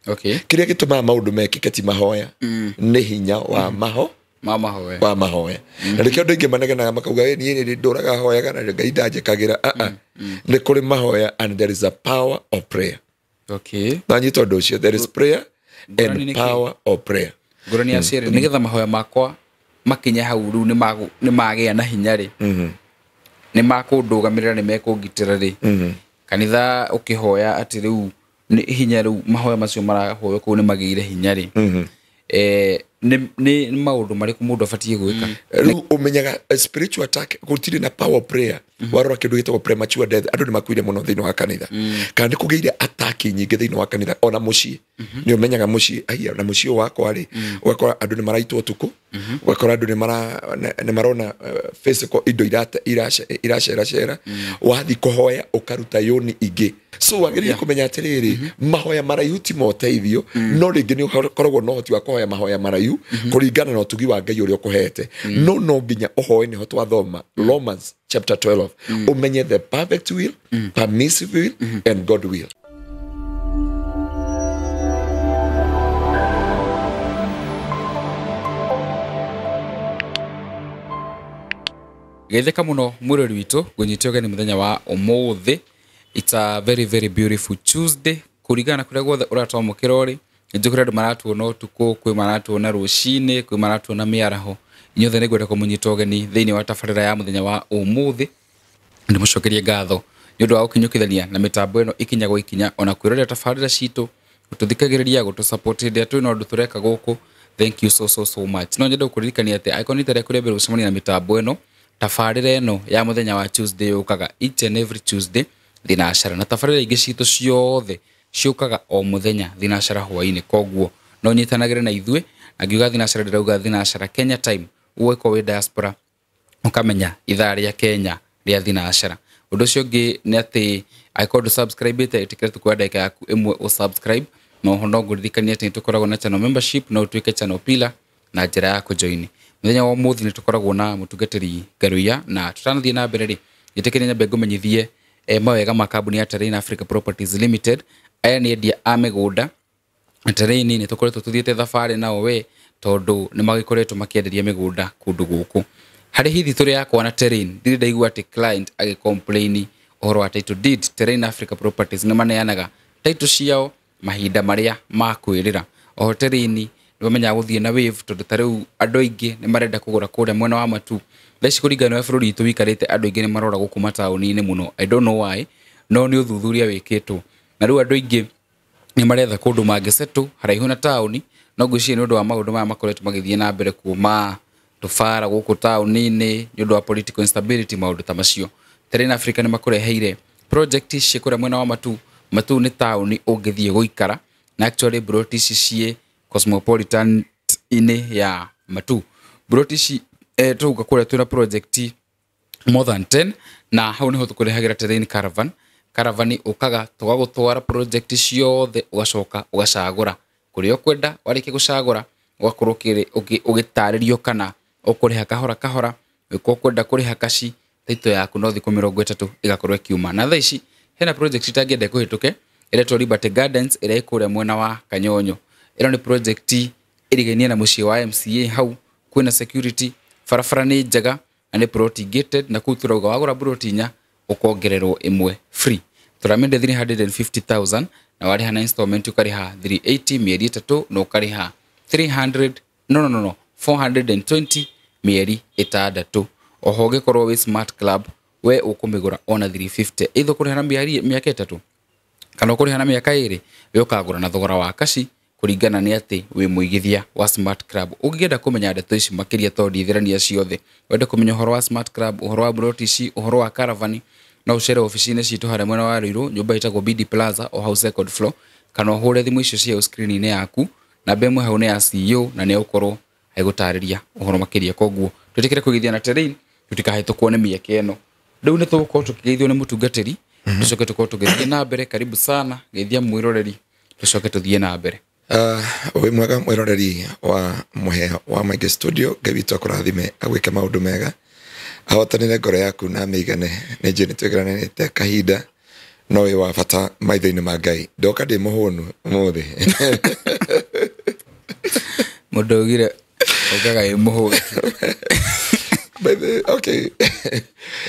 Okay. Kĩrĩa gĩtũmaga maũndũ mekĩke ti mahoya, nĩ hinya wa maho Ma mahoya. Wa mahoya. Na nĩkĩo andũ aingĩ manegenaga makauga, "Ĩ, niĩ nĩ ndũraga hoyaga na Ngai ndanjĩkagĩra." Ah, nĩ kũrĩ mahoya and there is a power of prayer. Nanyita ũndũ ũcio, there is prayer Ngũrani and nĩ kĩ? power of prayer. Ngũrani ya cierĩ, nĩgetha mahoya makwa makinye hau rĩu nĩ magĩa na hinya rĩ, nĩ makũndũgamĩrĩra, nĩ mekũngitĩra rĩ, kanitha ũkĩhoya atĩ rĩu nĩ hinya, rĩu mahoya macio marahoywo kũu nĩ magĩire hinya rĩ, nĩ maũndũ marĩkũ mũndũ abatiĩ gwĩka? Rĩu ũmenyaga a spiritual attack gũtirĩ na power of prayer. Warora kĩndũ gĩtagwo premature death, andũ nĩ makuire mũno thĩinĩ wa kanitha, kana nĩ kũgĩire attack nyingĩ thĩinĩ wa kanitha, ona mũciĩ. Nĩ ũmenyaga mũciĩ aiya na mũciĩ ũyũ wakwa rĩ, ũgakora andũ nĩ maraitwo ũtukũ, ũgakora andũ nĩ marona physical indo iraceracera, wathiĩ kũhoya ũkaruta yũni ingĩ. So wagĩrĩire kũmenya atĩrĩrĩ, mahoya maraihu ti moteithio, no rĩngĩ nĩ ũkoragwo na ũhoti wa kũhoya mahoya maraihu kũringana na ũtugi wa Ngai ũrĩa ũkũhete, no nginya ũhoe. Nĩho twathoma Romans chapter 12, ũmenye the perfect will, permissive will and God will. Geithĩka mũno mwĩrori witũ, ngũnyite ũgeni mũthenya wa ũmũthĩ. It's a very very beautiful Tuesday kũringana na kũrĩa guothe ũratwamũkĩra ũrĩ. Nĩnjũĩ kũrĩ andũ maratuona ũtukũ, kwĩ maratuona rũcinĩ, kwĩ maratuona mĩaraho. Inyuothe nĩ ngwenda kũmũnyita ũgeni thĩinĩ wa tabarĩra ya mũthenya wa ũmũthĩ. Ndĩmũcokerie ngatho nĩ ũndũ wa gũkinyũkithania na mĩtambo ĩno ikinya gwa ikinya, ona kwĩrorera tabarĩra citũ, gũtũthikagĩrĩria, gũtũ support hĩndĩ ĩrĩa twĩna ũndũ tũreka gũkũ. Thank you so so so much. No nyende gũkũririkania atĩ angĩkorwo nĩ rita rĩaku rĩa mbere gũcemania na mĩtambo ĩno, tabarĩra ĩno ya mũthenya wa Tuesday yũkaga each and every Tuesday thinacara, na tabarĩra ingĩ citũ ciothe ciũkaga o mũthenya thinacara hwaĩ-inĩ. Koguo no nyitanagĩre na ithuĩ, na ngiuga thinacara ndĩrauga thinacara Kenya time. Ũgĩkorwo wĩ diaspora ũkamenya ithaa rĩa Kenya rĩa thinacara. Ũndũ ũcio ũngĩ nĩ atĩ angĩkorwo ndũ subscribe ĩte, ĩtĩkĩra tukuoya ndagĩka yaku ĩmwe ũ subscribe. Na oho no ngũririkanie atĩ nĩ tũkoragwo na channel membership, no ũtuĩke channel pillar na njĩra ya kũjoin. Mũthenya wa ũmũthĩ nĩ tũkoragwo na mũtungatĩri Ngaruiya, na tũtanathiĩ na mbere rĩ, gĩtĩkĩria nyambe ngũmenyithie mawega ma kambuni ya Terrain Africa Properties Limited. Aya nĩ endia a mĩgũnda. Terrain nĩ tũkoretwo tũthiĩte thabarĩ nao we, tondũ nĩ magĩkoretwo makĩenderia mĩgũnda kũndũ gũkũ. Harĩ hithi tũrĩ yakwa na Terrain, ndirĩ ndaigua atĩ client agĩ-complain ũhoro wa title deed. Terrain Africa Properties nĩ maneanaga title ciao mahinda marĩa makwĩrĩra. Oho Terrain nĩ mamenyaga gũthiĩ na wave, tondũ ta rĩu andũ aingĩ nĩ marenda kũgũra kũrĩa mwena wa Matu thaa ici. Kũringana na ũrĩa bũrũri witũ wĩikarĩte, andũ aingĩ nĩ marora gũkũ mataũni-inĩ mũno. I don't know why, no nĩ ũthuthuria wĩkĩtwo na rĩu andũ aingĩ nĩ maretha kũndũ mangĩsettle haraihu na taũni. No ngwĩciria nĩ ũndũ wa maũndũ maya makoretwo magĩthiĩ na mbere kuuma tũbara gũkũ taũni-inĩ, nĩ ũndũ wa political instability, maũndũ ta macio, Terrain Africa nĩ makũreheire project ici kũrĩa mwena wa Matu. Matu nĩ taũni ũngĩthiĩ gũikara, na actually plot ici ciĩ cosmopolitan-inĩ ya Matu. Plot ici tũgũka kũrĩa twĩna project more than 10, na hau niho tũkũrehagĩra Terrain Caravan. Caravan ũkaga tũgagũtwara project ciothe, ũgacoka ũgacagũra kũrĩa ũkwenda. Warĩkia gũcagũra, ũgakorwo ũgĩtarĩrio kana ũkũrĩha kahora kahora, ũngĩkorwo ũkwenda kũrĩha cash, title yaku no thikũ 30 ĩgakorwo ĩkiuma. Na thaa ici hena project itangĩenda kũhĩtũke, ĩretwo Liberty Gardens, ĩrĩa ĩ kũrĩa mwena wa Kanyonyo. Ĩno nĩ project ĩrigainie na mũciĩ wa MCA. Hau kwĩna security, barabara nĩ njega na nĩ plot gated, na kũu tũrauga wagũra plot inya ũkongererwo ĩmwe free. Tũramĩendia 350,000, na warĩha na installment ũkarĩha 380 mĩeri 3, na ũkarĩha 300, no no no no 420 mĩeri 6. Oho ũngĩkorwo wĩ Smart Club, we ũkũmĩgũra ona 350, either ũkũrĩha na mĩeri mĩaka 3 kana ũkũrĩha na mĩaka 2, we ũkagũra na thogora wa cash, kũringana nĩ atĩ wĩ mũigithia wa Smart Club. Ũngĩenda kũmenya ndeto ici makĩria, tondũ ndithĩrania ciothe, wende kũmenya ũhoro wa Smart Club, ũhoro wa plot ici, ũhoro wa caravan, no ũcere obici-inĩ citũ harĩa mwena wa Ruiru, nyũmba ĩtagwo BD Plaza, o hau second floor, kana ũhũre thimũ icio ciĩ screen-inĩ yaku. Namba ĩmwe hau nĩ ya CEO, na nĩ egũkorwo agĩgũtarĩria ũhoro makĩria. Koguo twĩtĩkĩre kũigithia na Terrain, tũtikahĩtũkwo nĩ mĩeke ĩno. Rĩu nĩ tũgũkorwo tũkĩgeithio nĩ mũtungatĩri, tũcoke tũkorwo tũgĩthiĩ na mbere. Karibu sana, geithia mwĩroreri, tũcoke tũthiĩ na mbere. Wĩ mwega mwĩroreri wa mũhea wa Maingĩ Studio. Ngai witũ akũrathime, agwĩke maũndũ mega, ahotanĩre ngoro yaku na mĩigane. Nĩ njũĩ nĩ twĩgeranĩte kahinda No wĩ wa bata maitho-inĩ ma Ngai. Ndoka ndĩ mũhũnu ũmũthĩ. Mũndũ augire ũkaga wĩ mũhũtu. By the okay.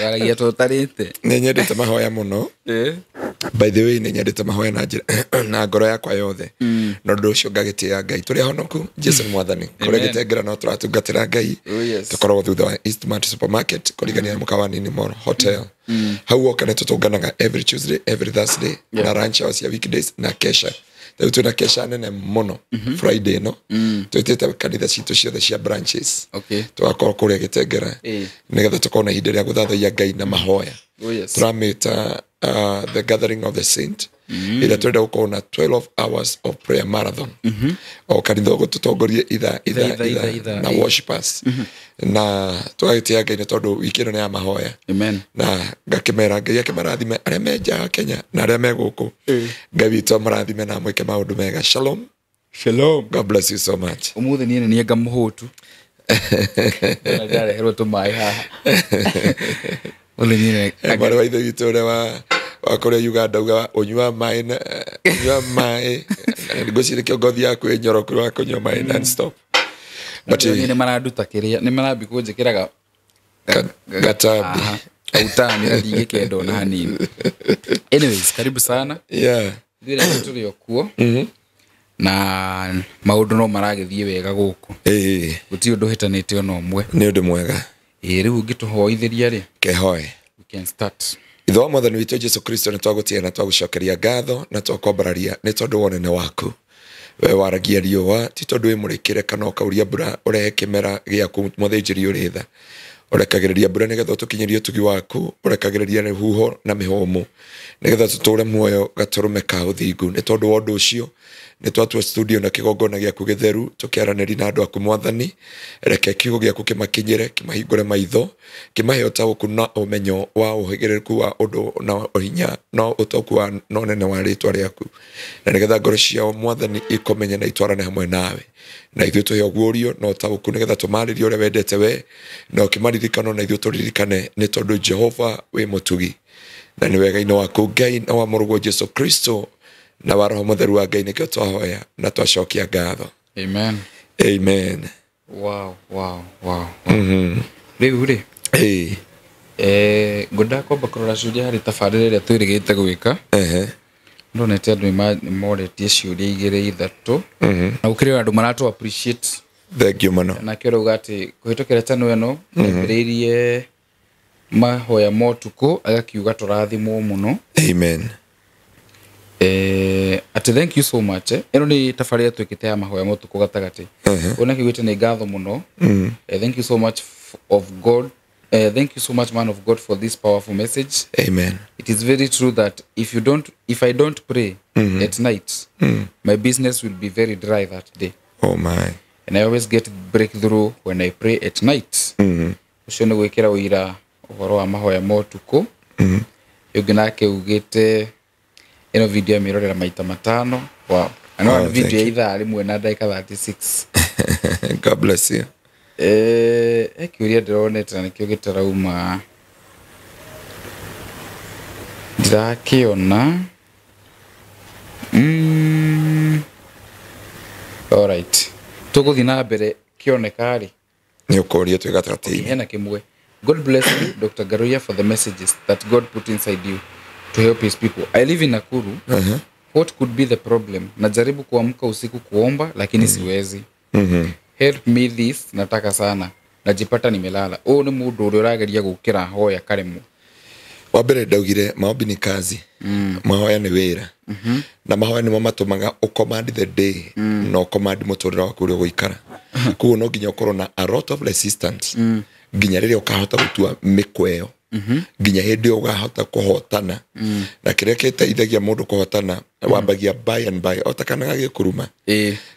Waragia tũtarĩte. Nĩ nyendete mahoya mũno. By the way, nĩ nyendete mahoya na njĩra na ngoro yakwa yothe. Na ũndũ ũcio ngagĩtĩĩa Ngai. Tũrĩ ahonoku, Jesu nĩ mwathani. Kũrĩa Gĩtengera no tũratungatĩra Ngai. Oh, yes. Tũkoragwo thutha wa Eastmart Supermarket, kũrigania na mũkawa Nini Mall Hotel. Hau woka nĩ tũtũnganaga every Tuesday, every Thursday, na lunch hours ya weekdays na kesha. Rĩu twĩna kesha nene mũno Friday ĩno. Twĩtĩte kanitha citũ ciothe cia branches. Okay. Tũgakorwo kũrĩa Gĩtengera. Nĩgetha tũkorwo na ihinda rĩa gũthathaiya Ngai na mahoya. Oh, yes. Tũramĩta the gathering of the saint. Ĩrĩa tũrenda gũkorwo na 12 hours of prayer marathon. O kanitha ũguo tũtongorie ithaa ithaa Ithaa, ithaa na worshipers. Na tũgagĩtĩĩa Ngai nĩ tondũ wiki ĩno nĩ ya mahoya. Amen. Na ngakĩmera Ngai akĩmarathime arĩa me nja wa Kenya na arĩa me gũkũ. Ngai witũ amũrathime na amwĩke maũndũ mega. Shalom. Shalom. God bless you so much. Ũmũthĩ niĩ nĩ niĩ ngamũhũtu. Na ndareherwo tũmaĩ haha. Ũmũthĩ niĩ nĩ Mwarĩ wa ithe witũ ũrĩa wa kũrĩa Uganda uga ũnyua maĩ na ũnyua maĩ ngwĩciria kĩo ngothi yaku ĩ nyoroku wa kũnyua maĩ non stop. But niĩ nĩ maranduta kĩrĩa nĩ marambi kũnjĩkĩraga gatambi. Kautani na ndingĩkenda ona hanini. Anyways, karibu sana. Yeah. Ithuĩ rĩu tũrĩ o kuo. Na maũndũ no maragĩthiĩ wega gũkũ. Gũtirĩ ũndũ ũhĩtanĩte ona ũmwe. Nĩ ũndũ mwega. Rĩu ũngĩtũhoithĩria rĩ. Kehoe. We can start. Ithe wa mwathani witũ Jesu Kristo nĩ twagũtĩĩa na twagũcokeria ngatho na twakwambararia nĩ tondũ wa ũnene waku. We waragia riũa ti tondũ wĩ mũrĩkĩre kana ũkauria mbura ũrehe kĩmera gĩaku mũthĩnjĩri ũrĩ tha. Ũrekagĩrĩria mbura nĩgetha ũtũkinyĩrie ũtugi waku, ũrekagĩrĩria rũhuho na mĩhũmũ nĩgetha tũtũre muoyo gatũrũme ka ũthingu. Nĩ tondũ wa ũndũ ũcio nĩ twatua studio na kĩgongona gĩaku gĩtheru tũkĩaranĩria na andũ aku mwathani. Reke kiugo gĩaku kĩmakinyĩre, kĩmahingũre maitho, kĩmahe ũtaũku na ũmenyo wa ũhĩgĩrĩrĩku wa ũndũ na ũhinya na ũtaũku wa na ũnene wa rĩtwa rĩaku, na nĩgetha ngoro ciao mwathani ikũmenye na itwarane hamwe nawe, na ithuĩ tũhe ũguũrio na ũtaũku nĩgetha tũmarĩrie ũrĩa wendete we, na ũkĩmaririkana na ithuĩ tũririkane, nĩ tondũ Jehova wĩ mũtugi na nĩ wega-inĩ waku Ngai na wa mũrũguo Jesu Kristo na wa Roho Mũtheru wa Ngai nĩkĩo twahoya na twacokia ngatho. Amen. Amen. Wow, wow, wow. Rĩu rĩ, ngwendaga kwamba kũrora ciũria harĩ tabarĩra ĩrĩa twĩrĩgĩte gwĩka. Ndonete andũ nĩ moretie ciũria igĩrĩ ithatũ. Na gũkĩrĩ andũ maratũ appreciate. Thank you mũno. Nake ũrauga atĩ kũhĩtũkĩra channel ĩno ambĩrĩirie mahoya ma ũtukũ agakiuga tũrathimwo mũno. Amen. Atĩ thank you so much. Ĩno nĩ tabarĩra twĩkĩte ya mahoya ma ũtukũ gatagatĩ. Ũyũ nake augĩte nĩ ngatho mũno. Thank you so much of God. Thank you so much, man of God, for this powerful message. Amen. It is very true that if I don't pray at night, my business will be very dry that day. Oh my. And I always get breakthrough when I pray at night. Ũcio nĩ gwĩkĩra ũira ũhoro wa mahoya ma ũtukũ. Ũngĩ nake augĩte ĩno video amĩrorera maita matano. Wow. Na no video ya ithaa rĩmwe na ndagĩka 36. God bless you. Kĩũria ndĩronete na nĩkĩo gĩtarauma ndirakĩona. Alright. Tũgũthiĩ na mbere kĩoneka rĩ. Nĩ ũkũria twĩ gatagatĩ-inĩ. Hena kĩmwe. God bless you, Dr. Ngaruiya, for the messages that God put inside you to help his people. I live in Nakuru. What could be the problem? Najaribu kuamka usiku kuomba lakini siwezi. Help me this, nataka sana. Najipata nimelala. Ũyũ nĩ mũndũ ũrĩa ũrageria gũkĩra hoya karemwo. Wa mbere ndaugire maombi nĩ kazi. Mahoya nĩ wĩra. Na mahoya nĩmo matũmaga ũcommand the day na ũcommand mũtũrĩre waku ũrĩa ũgũikara. Koguo no nginya ũkorwo na a lot of resistance nginya rĩrĩa ũkahota gũtua mĩkwa ĩyo. Nginya hĩndĩ ĩyo ũkahota kũhotana. Na kĩrĩa gĩteithagia mũndũ kũhotana wambagia by and by o ta kana gagĩkũruma.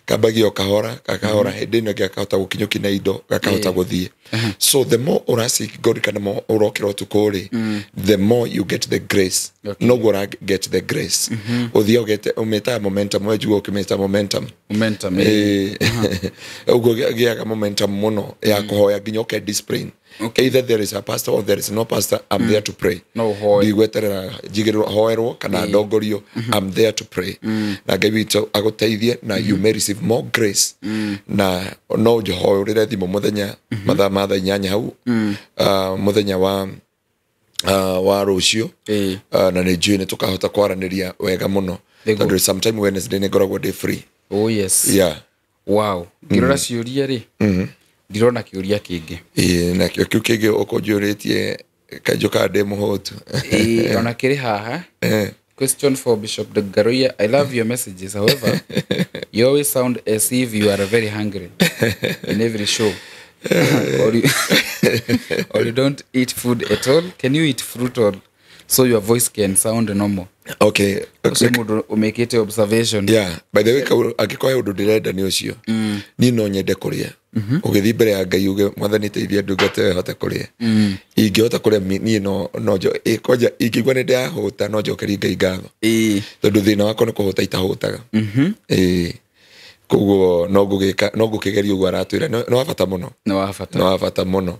Kambagia o kahora gakahora hĩndĩ ĩno ĩngĩ gakahota gũkinyũkia na indo gakahota gũthiĩ. So the more ũra seek God kana more ũrokĩra ũtukũ rĩ, the more you get the grace. Noguo ũra get the grace. Ũthiĩ ũgete ũmĩtaga momentum, we njiguo ũkĩmĩta momentum. Momentum. Ũguo gĩaga momentum mũno ya kũhoya nginya ũke discipline. Okay. Either there is a pastor or there is no pastor, I'm there to pray. No ũhoe. Ndigweterera njigĩrĩrwo hoerwo kana ndongorio, I'm there to pray. Na Ngai witũ agũteithie na you may receive more grace. Na no ũnjĩhũrĩre thimũ mũthenya mathaa ma thaa 8 hau, mũthenya wa wa rũciũ. Na nĩ njũĩ nĩ tũkahota kwaranĩria wega mũno, tondũ sometime Wednesday nĩ ngoragwo ndĩ free. Oh yes. Yeah. Wow. Ngĩrora ciũria rĩ, ndirona kĩũria kĩngĩ. Ĩĩ, na kĩo kĩu kĩngĩ ũkũnjũrĩtie kanjũkaga ndĩ mũhũtu. Ĩĩ, ona kĩrĩ haha. Question for Bishop Ngaruiya. I love your messages. However, you always sound as if you are very hungry in every show. Or you don't eat food at all. Can you eat fruit or so your voice can sound normal? Okay. Ũcio mũndũ ũmĩkĩte observation. Yeah, by the way, angĩkorwo he ũndũ ndĩrenda nĩ ũcio, niĩ no nyende kũrĩa. Ũgĩthiĩ mbere ya Ngai uge, Mwathani teithia ndungata ĩyo ĩhote kũrĩa. Ingĩhota kũrĩa niĩ no kwanja ingĩigua nĩ ndĩrahũta no njokerie Ngai ngatho, tondũ thĩna wakwa nĩ kũhũta itahũtaga. Ĩĩ, koguo no ngũgĩka, no ngũkĩgeria ũguo aratwĩra. Nĩ wa bata mũno. Nĩ wa bata. Nĩ wa bata mũno.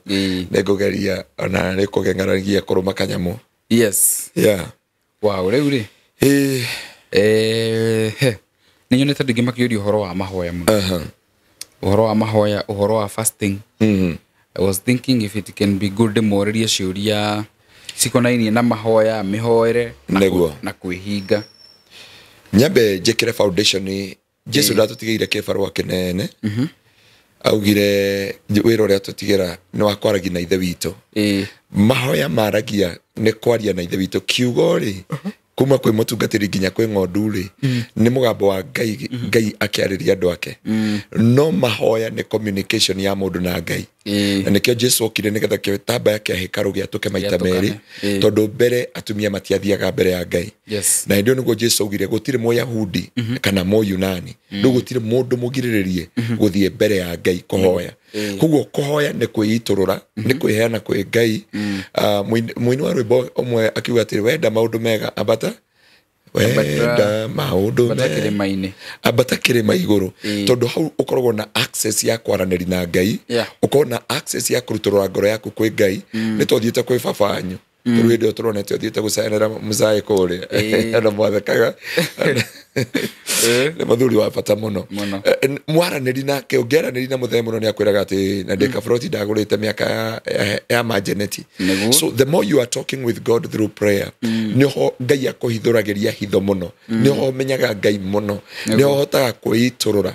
Nĩ ngũgeria ona nĩ kũgeng'aragia kũrũma kanyamũ. Yes. Yeah. Wow, rĩu rĩ. Nĩ nyonete andũ aingĩ makĩũria ũhoro wa mahoya mũno. Ũhoro wa mahoya, ũhoro wa fasting. I was thinking if it can be good ndĩmorĩrie ciũria cikonainie na mahoya, mĩhoere na kwĩhinga. Nyambe njĩkĩre foundation. Jesu ndatũtigĩire kĩbarũa kĩnene. Augire wĩra ũrĩa atũtigĩra nĩ wa kwaragia na Ithe witũ. Mahoya maragia nĩ kwaria na Ithe witũ. Kiugo rĩ, kuma kwĩ mũtungatĩri nginya kwĩ ng'ondu rĩ, nĩ mũgambo wa Ngai, Ngai akĩarĩria andũ ake. No mahoya nĩ communication ya mũndũ na Ngai. Na nĩkĩo Jesu okire nĩgetha gĩtambaya kĩa hekarũ gĩatũke maita merĩ, tondũ mbere atumia matiathiaga mbere ya Ngai. Na hĩndĩ ĩyo nĩguo Jesu augire gũtirĩ Mũyahudi kana Mũyunani, rĩu gũtirĩ mũndũ mũgirĩrĩrie gũthiĩ mbere ya Ngai kũhoya. Koguo kũhoya nĩ kwĩitũrũra, nĩ kwĩheana kwĩ Ngai. Mũini wa rwĩmbo ũmwe akiuga atĩrĩ, wenda maũndũ mega ambata, wenda maũndũ mega kĩrĩma-inĩ, ambata kĩrĩma igũrũ, tondũ hau ũkoragwo na access ya kwaranĩria na Ngai, ũkorwo na access ya kũrutũrũra ngoro yaku kwĩ Ngai. Nĩ twathiĩte kwĩ baba wanyu, rĩu hĩndĩ ĩyo tũronete ũthiĩte gũcayanĩra mũcaĩ kũrĩa, na mwathekaga. Nĩ mũthuri wa bata mũno. Mwaranĩri nake, ũngĩaranĩri na mũthee mũno nĩ akwĩraga atĩ na ndĩ kaburoti ndagũrĩte mĩaka ya majeneti. So the more you are talking with God through prayer, nĩho Ngai akũhithũragĩria hitho mũno, nĩho ũmenyaga Ngai mũno, nĩho ũhotaga kwĩitũrũra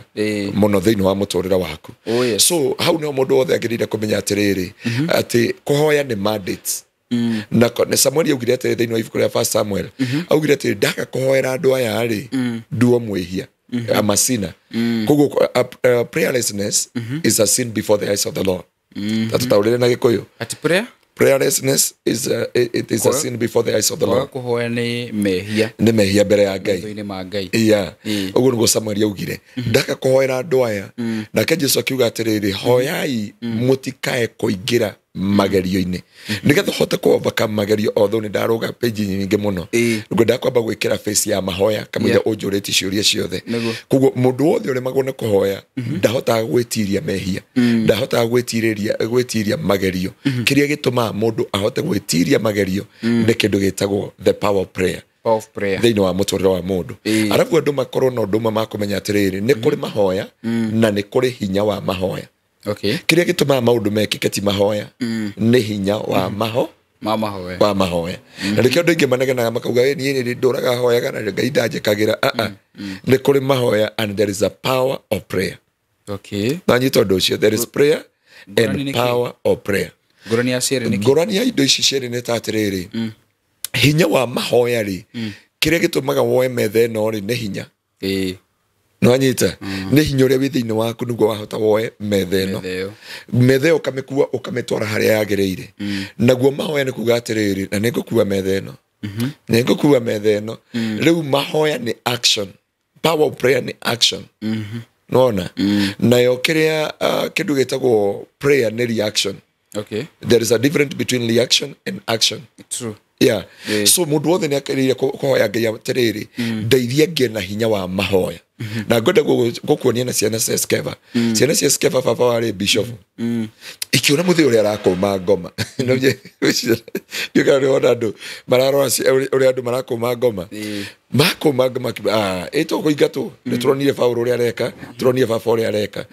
mũno thĩinĩ wa mũtũrĩre waku. So hau nĩho mũndũ wothe agĩrĩire kũmenya atĩrĩrĩ, atĩ kũhoya nĩ mandates. Na Samuel augire atĩrĩ thĩinĩ wa ibuku rĩa First Samuel, augire atĩrĩ ndaka kũhoera andũ aya rĩ, nduo mwĩhia, I'm a sinner. Koguo prayerlessness is a sin before the eyes of the Lord. Tatũtaũrĩre na Gĩkũyũ. Ati prayer? Prayerlessness is it is a sin before the eyes of the Lord. Kũhoya nĩ mehia. Nĩ mehia mbere ya Ngai. Maitho-inĩ ma Ngai. Yeah. Ũguo nĩguo Samuel augire. Ndaka kũhoera andũ aya. Nake Jesu akiuga atĩrĩrĩ, hoyai mũtikae kũingĩra magerio-inĩ. Nĩgetha ũhote kũ overcome magerio, although nĩ ndarũga page nyingĩ mũno. Ngwendaga kwamba gwĩkĩra face ya mahoya kamũira ũnjũrĩtie ciũria ciothe. Koguo mũndũ wothe ũremagwo nĩ kũhoya ndahotaga gwĩtiria mehia, ndahotaga gwĩtiria magerio. Kĩrĩa gĩtũmaga mũndũ ahote gwĩtiria magerio nĩ kĩndũ gĩtagwo the power of prayer. Power of prayer thĩinĩ wa mũtũrĩre wa mũndũ. Arabu andũ makorwo na ũndũ ũmwe makũmenya atĩrĩrĩ, nĩ kũrĩ mahoya na nĩ kũrĩ hinya wa mahoya. Okay. Kĩrĩa gĩtũmaga maũndũ mekĩke ti mahoya, nĩ hinya wa mahoya. Wa mahoya. Na nĩkĩo andũ aingĩ manegenaga makauga, niĩ nĩ ndũraga hoyaga na Ngai ndanjĩkagĩra. Nĩ kũrĩ mahoya and there is a power of prayer. Okay. Na nyita ũndũ ũcio, there is prayer and power of prayer. Ngũrani ya cierĩ nĩkĩ? Ngũrani ya indo ici cierĩ nĩ ta atĩrĩrĩ, hinya wa mahoya rĩ, kĩrĩa gĩtũmaga woe metha ĩno rĩ, nĩ hinya. Nĩwanyita? Nĩ hinya ũrĩa wĩ thĩinĩ waku nĩguo wahota woe metha ĩno. Metha ĩyo ũkamĩkua ũkamĩtwara harĩa yagĩrĩire. Naguo mahoya nĩ kuga atĩrĩrĩ, na nĩngũkua metha ĩno. Nĩngũkua metha ĩno. Rĩu mahoya nĩ action. Power of prayer nĩ action. Nĩwona? Nayo kĩrĩa kĩndũ gĩtagwo prayer nĩ reaction. Okay. There is a difference between reaction and action. True. Yeah. So mũndũ wothe nĩ akĩrĩire kũhoya Ngai atĩrĩrĩ, ndeithia ngĩe na hinya wa mahoya. Na ngwenda gũkuonia na ciana cia Skeva. Ciana cia Skeva baba warĩ bishop. Ikiona mũthĩ ũrĩa arakũma ngoma. Ndiũĩ nĩ wona andũ mararora ũrĩa andũ marakũma ngoma. Makũma ngoma ĩtũkũingatwo. Nĩ tũronire Paũlũ ũrĩa areka, tũronire baba ũrĩa areka.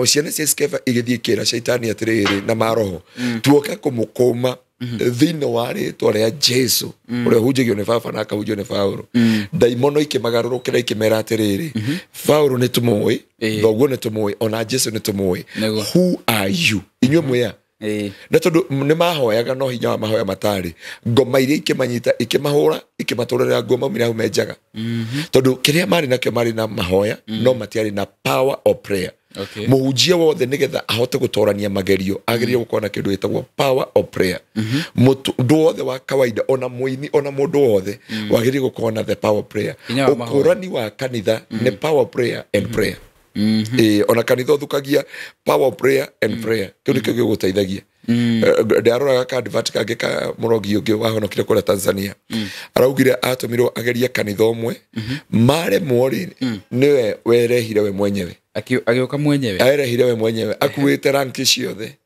Ciana cia Skeva igĩthiĩ ikĩra Shaitani atĩrĩrĩ na maroho. Tuoka kũmũkũma thĩinĩ wa rĩtwa rĩa Jesu ũrĩa ũhunjagio nĩ baba na akahunjio nĩ Paũlũ. Ndaimono ikĩmagarũrũkĩra ikĩmera atĩrĩrĩ, Paũlũ nĩ tũmũĩ, thoguo nĩ tũmũĩ, ona Jesu nĩ tũmũĩ. Who are you? Inyuĩ mwĩ a? Na tondũ nĩ mahoyaga no hinya wa mahoya matarĩ, ngoma iria ikĩmanyita ikĩmahũra ikĩmatũrĩra nguo maumire hau me njaga. Tondũ kĩrĩa marĩ nakĩo marĩ na mahoya no matiarĩ na power of prayer. Mũhunjia wothe nĩgetha ahote gũtorania magerio agĩrĩire gũkorwo na kĩndũ gĩtagwo power of prayer. Mũndũ wothe wa kawaida ona mũini ona mũndũ wothe wagĩrĩire gũkorwo na the power of prayer. Ũkũrani wa kanitha nĩ power of prayer and prayer. Ona kanitha ũthukagia power of prayer and prayer. Kĩu nĩkĩo gĩgũteithagia. Ndaroraga ka advert kangĩ ka mũrogi ũngĩ wahonokire kũrĩa Tanzania. Araugire atũmirwo agerie kanitha ũmwe, maremwo rĩ, nĩwe werehire we mwenyewe. Agĩũka mwenyewe. Erehire we mwenyewe akuĩte ranki ciothe.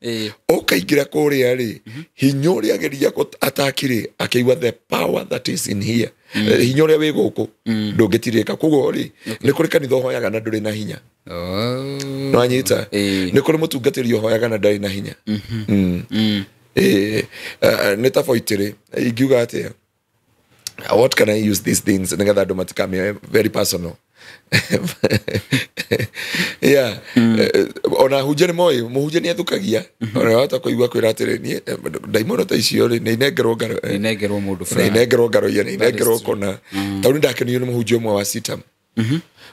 Ũkaingĩra kũrĩa rĩ, hinya ũrĩa ageria atakirĩ akĩigua the power that is in here. Hinya ũrĩa wĩ gũkũ ndũngĩtirĩka. Koguo rĩ, nĩ kũrĩ kanitha ũhoyaga na ndũrĩ na hinya. Nĩwanyita? Nĩ kũrĩ mũtungatĩri ũhoyaga na ndarĩ na hinya. Nĩ ta boitĩrĩ ingiuga atĩa, what can I use these things nĩgetha andũ matikamĩoe very personal. Yeah. Ona hunjia nĩ moĩ, mũhunjia nĩ athũkagia. Ona wahota kũigua kwĩra atĩrĩ, niĩ ndaimono ta icio rĩ, nĩ inengerwo ngaro. Nĩ inengerwo mũndũ fulani. Nĩ inengerwo ngaro ia, nĩ inengerwo kũna. Tondũ ndakenio nĩ mũhunjia ũmwe wa Sitam.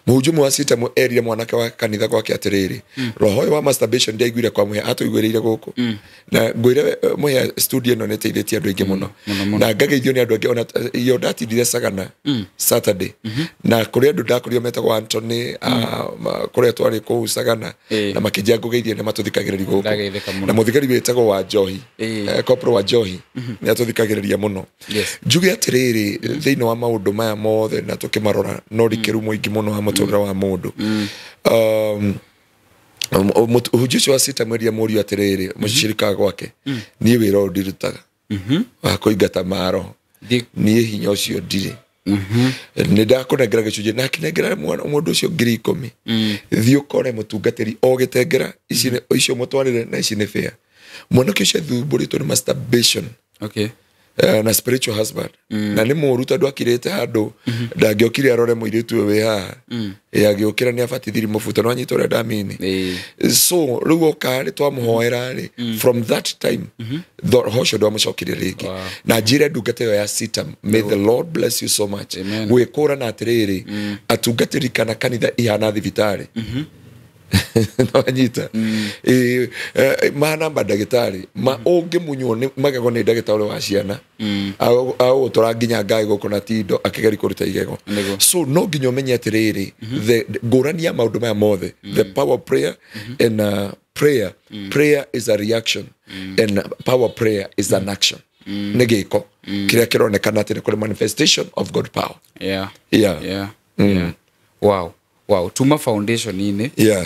Mũhunjia ũmwe wa Sitam erire mwanake wa kanitha gwake atĩrĩrĩ, roho ũyũ wa masturbation ndiaiguire kwa mũhĩa, atũiguĩrĩire gũkũ. Na ngwĩre mũhĩa studio ĩno nĩ ĩteithĩtie andũ aingĩ mũno. Na ngageithio nĩ andũ aingĩ, ona iyo ndatindire Sagana Saturday. Na kũrĩ andũ ndakorirwo metagwo Anthony, kũrĩa twarĩ kũu Sagana, na makĩnjia ngũgeithie nĩ matũthikagĩrĩria gũkũ. Na mũthigari wĩtagwo wa Njohi, Corporal wa Njohi, nĩ atũthikagĩrĩria mũno. Njuge atĩrĩrĩ, thĩinĩ wa maũndũ maya mothe na tũkĩmarora no rikĩru mũingĩ mũno wa mũtũrĩre wa mũndũ. Ũhunjia ũcio wa Sita mweria mũriũ atĩrĩrĩ, mũcirika gwake, niĩ wĩra ũyũ ndirutaga wa kũingata maroho, niĩ hinya ũcio ndirĩ. Nĩ ndakũnengera gĩcunjĩ, na akĩnengera mũndũ ũcio 10,000. Thiĩ ũkore mũtungatĩri o gĩtengera, icio mũtwarĩre na ici nĩ fair. Mwanake ũcio athumbũrĩtwo nĩ masturbation. Na spiritual husband. Na nĩ mũũru tondũ akirĩte handũ ndangĩokire arore mũirĩtu ũyũ wĩ haha. Agĩũkĩra nĩ abatithirie mũbuto, no anyita ũrĩa ndamini. So rĩu oka rĩ, twamũhoera rĩ, from that time roho ũcio ndwamũcokirie rĩngĩ. Na njĩre ndungata ĩyo ya Sitam, may the Lord bless you so much. Gwĩkũrana atĩrĩrĩ, atungatĩri kana kanitha ihana thibitarĩ. No anyita. Mahana ndagĩtarĩ, ma ũngĩmunywo nĩ magego nĩ ndagĩtarĩ wa ciana. Agũgũtwara nginya ngai gũkũ na tindo akĩgeria kũruta igego. So no nginya ũmenye atĩrĩrĩ, the ngũrani ya maũndũ maya mothe, the power of prayer and prayer. Prayer is a reaction and power prayer is an action. Nĩ gĩko kĩrĩa kĩronekana atĩ nĩ kũrĩ manifestation of God power. Yeah. Wow. Wow, tuma foundation inĩ. Yeah.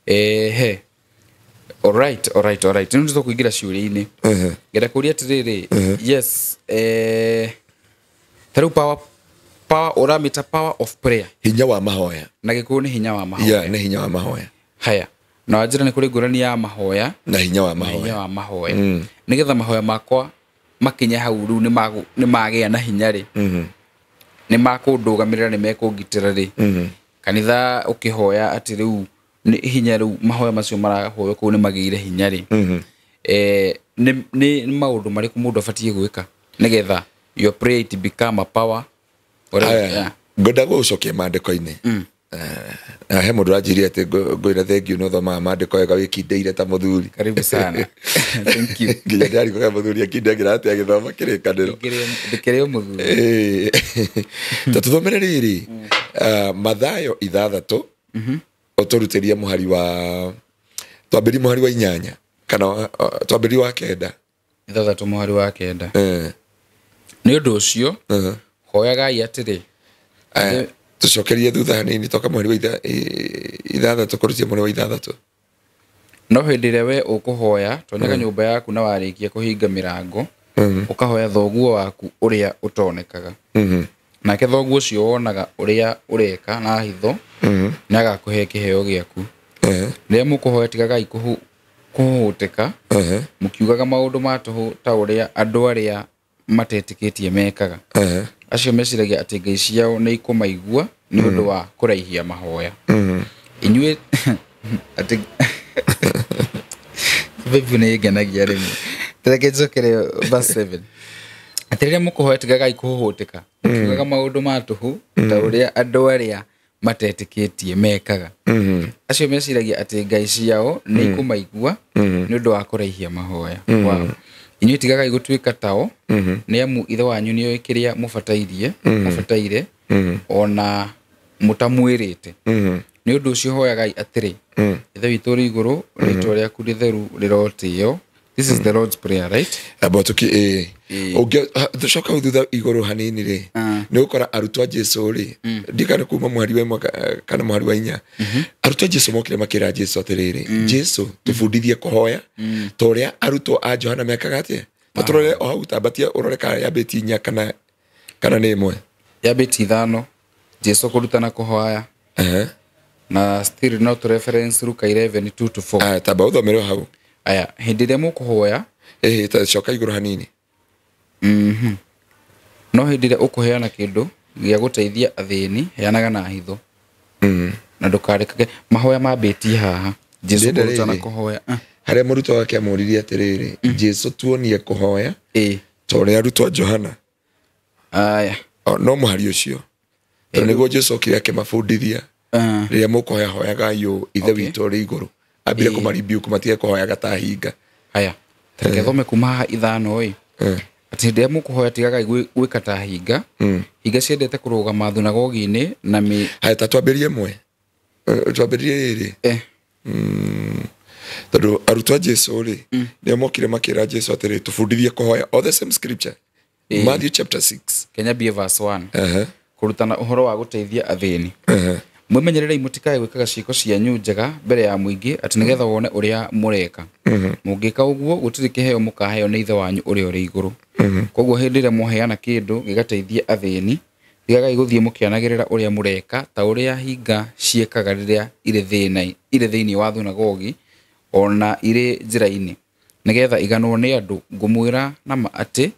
Ehe. All right. Nĩ tũkũingĩra ciũria-inĩ. Ngenda kũria atĩrĩrĩ, yes, tarĩu power ũramĩta power of prayer. Hinya wa mahoya. Na Gĩkũyũ nĩ hinya wa mahoya. Yeah, nĩ hinya wa mahoya. Haya. Na wanjĩra nĩ kũrĩ ngũrani ya mahoya na hinya wa mahoya. Hinya wa mahoya. Nĩgetha mahoya makwa makinye hau rĩu nĩ magĩa na hinya rĩ. Nĩ makũndũgamĩrĩra, nĩ mekũngitĩra rĩ. Kanitha ũkĩhoya atĩ rĩu nĩ hinya rĩu mahoya macio marahoywo kũu nĩ magĩire hinya rĩ. Nĩ maũndũ marĩkũ mũndũ abatiĩ gwĩka nĩgetha your prayer to become a power? Ngwenda gũcokia maandĩko-inĩ. He mũndũ ũranjĩrire atĩ ngwĩra thengiũ nĩ ũthomaga maandĩko wega wĩkindĩire ta mũthuri. Karibu sana. Thank you. Nginya ndĩrarigwo mũthuri akindagĩra atĩa agĩthoma kĩrĩkanĩro. Ndĩkĩrĩ o mũthuri. Ta tũthomere rĩrĩ, Mathayo 6, ũtũrutĩrie mũhari wa twambĩrie mũhari wa 8 kana twambĩrie wa 9. 6 mũhari wa 9. Nĩ ũndũ ũcio hoyagai atĩrĩ. Tucokerie thutha hanini toka mweri wa ithathatũ kũrutia mweri wa ithathatũ. No hĩndĩ ĩrĩa we ũkũhoya tonyaga nyũmba yaku na warĩkia kũhinga mĩrango ũkahoya thoguo waku ũrĩa ũtonekaga. Nake thoguo ũcio wonaga ũrĩa ũreka na hitho nĩagakũhe kĩheo gĩaku. Rĩrĩa mũkũhoya tigagai kũhũhũtĩka mũkiugaga maũndũ ma tũhũ ta ũrĩa andũ arĩa matetĩkĩtie mekaga. Acio meciragia atĩ ngai ciao nĩ ikũmaigua nĩ ũndũ wa kũraihia mahoya. Inyuĩ atĩ Bible nĩ ĩngenagia rĩmwe. Reke njokere verse 7. Atĩ rĩrĩa mũkũhoya tigagai kũhũhũtĩka mũkiugaga maũndũ ma tũhũ ta ũrĩa andũ arĩa matetĩkĩtie mekaga. Acio meciragia atĩ ngai ciao nĩ ikũmaigua nĩ ũndũ wa kũraihia mahoya. Wow. Inyuĩ tigagai gũtuĩka tao nĩ amu ithe wanyu nĩoĩ kĩrĩa mũbataire ona mũtamwĩrĩte. Nĩ ũndũ ũcio hoyagai atĩrĩ, Ithe witũ ũrĩ igũrũ, rĩĩtwa rĩaku rĩtheru rĩrotĩo. This is the Lord's Prayer, right? Amba tuki tucoka hau thutha igũrũ hanini rĩ, nĩ ũgũkora arutwo a Jesu rĩ, ndikana kuma mũhari wa ĩmwe kana mũhari wa inya, arutwo a Jesu mokire makĩra Jesu atĩrĩrĩ, Jesu tũbundithie kũhoya ta ũrĩa arutwo a Johana mekaga atĩa. Tũrore o hau, tambatia ũrore kana yambĩtie inya kana nĩ ĩmwe. Yambĩtie ithano, Jesu kũrutana kũhoya. Na still not reference Luka 11:2-4. Tamba ũthomere hau. Aya, hĩndĩ ĩrĩa mũkũhoya, ta coka igũrũ hanini. No hĩndĩ ĩrĩa ũkũheana kĩndũ gĩa gũteithia athĩni, heanaga na hitho. Na ndũkarekage mahoya mambĩtie haha. Jesu kũrutana kũhoya. Harĩa mũrutwo wake amũririe atĩrĩrĩ, Jesu tuonie kũhoya ta ũrĩa arutwo a Johana. Aya. No mũhari ũcio. Tondũ nĩguo Jesu okire akĩmabundithia. Rĩrĩa mũkũhoya hoyagai ũũ, Ithe witũ ũrĩ igũrũ. Ambire kũmaribiuku matige kũhoyaga ta hinga. Aya, reke thome kuma haha ithano ĩ. Atĩ hĩndĩ ĩrĩa mũkũhoya tigagai gwĩka ta hinga. Hinga ciendete kũrũgama thunagogi-inĩ na mĩ. Haya, ta twambĩrĩrie ĩmwe. Twambĩrĩrie ĩrĩ. Tondũ arutwo a Jesu rĩ, nĩo mokire makĩra Jesu atĩrĩ, tũbundithie kũhoya. All the same scripture. Matthew chapter 6. Kenya mbie verse 1. Kũrutana ũhoro wa gũteithia athĩni. Mwĩmenyererei mũtikae gwĩkaga ciĩko cianyu njega mbere ya mũingĩ atĩ nĩgetha wone ũrĩa mũreka. Mũngĩka ũguo gũtirĩ kĩheo mũkaheo nĩ Ithe wanyu ũrĩa ũrĩ igũrũ. Koguo hĩndĩ ĩrĩa mwaheana kĩndũ gĩgateithia athĩni, tigagai gũthiĩ mũkĩanagĩrĩra ũrĩa mũreka ta ũrĩa hinga ciĩkaga rĩrĩa irĩ thĩinĩ wa thunagogi ona irĩ njĩra-inĩ, nĩgetha iganwo nĩ andũ. Ngũmwĩra na ma atĩ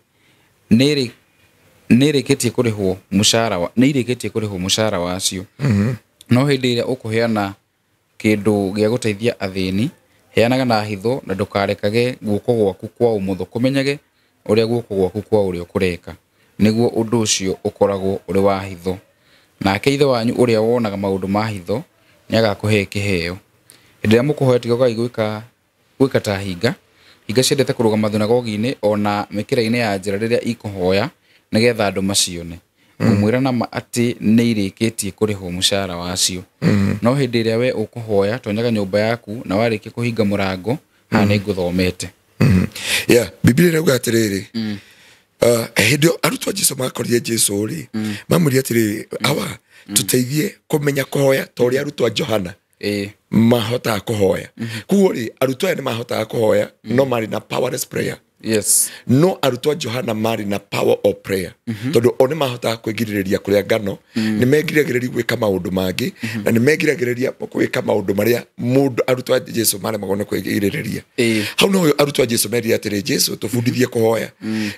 nĩrĩkĩtie kũrĩhwo mũcara wacio. No hĩndĩ ĩrĩa ũkũheana kĩndũ gĩa gũteithia athĩni, heanaga na hitho na ndũkarekage guoko gwaku kwa ũmotho kũmenyage ũrĩa guoko gwaku kwa ũrĩo kũreka, nĩguo ũndũ ũcio ũkoragwo ũrĩ wa hitho. Nake Ithe wanyu ũrĩa wonaga maũndũ ma hitho nĩagakũhe kĩheo. Hĩndĩ ĩrĩa mũkũhoya tigagai gwĩka ta hinga. Hinga ciendete kũrũgama thunagogi-inĩ ona mĩkĩra-inĩ ya njĩra rĩrĩa ikũhoya nĩgetha andũ macione. Ngũmwĩra na ma atĩ nĩ irĩkĩtie kũrĩhwo mũcara wacio. No hĩndĩ ĩrĩa we ũkũhoya tonyaga nyũmba yaku na warĩkia kũhinga mũrango, haha nĩ ngũthomete. Yeah, Biblia ĩrauga atĩrĩrĩ, hĩndĩ ĩyo arutwo a Jesu makorire Jesu rĩ, mamwĩrire atĩrĩrĩ, awa tũteithie kũmenya kũhoya ta ũrĩa arutwo a Johana mahotaga kũhoya. Koguo rĩ, arutwo aya nĩ mahotaga kũhoya, no marĩ na powerless prayer. Yes. No arutwo a Johana marĩ na power of prayer. Tondũ o nĩ mahotaga kwĩgirĩrĩria kũrĩa ngano, nĩ megiragĩrĩria gwĩka maũndũ mangĩ, na nĩ megiragĩrĩria gwĩka maũndũ marĩa mũndũ arutwo a Jesu maremagwo nĩ kwĩgirĩrĩria. Hau no arutwo a Jesu merire atĩrĩ, Jesu tũbundithie kũhoya.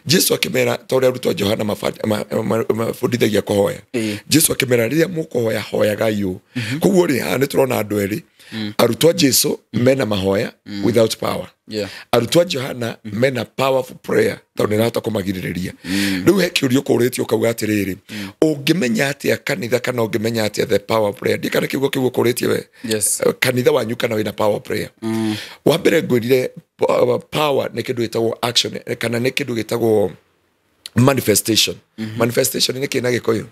Jesu akĩmera ta ũrĩa arutwo a Johana mabundithagia kũhoya. Jesu akĩmera rĩrĩa mũkũhoya hoyagai ũũ. Koguo rĩ, haha nĩ tũrona andũ erĩ, arutwo a Jesu mena mahoya without power. Arutwo a Johana mena powerful prayer tondũ nĩ ĩrahota kũmagirĩrĩria. Rĩu he kĩũria ũkũrĩtio ũkauga atĩrĩrĩ, ũngĩmenya atĩa kanitha kana ũngĩmenya atĩa the power prayer? Ndiĩ kana kiugo kĩu ũkũrĩtie we. Kanitha wanyu kana wĩna power prayer. Wa mbere ngwĩrire power nĩ kĩndũ gĩtagwo action kana nĩ kĩndũ gĩtagwo manifestation. Manifestation nĩ kĩ na Gĩkũyũ?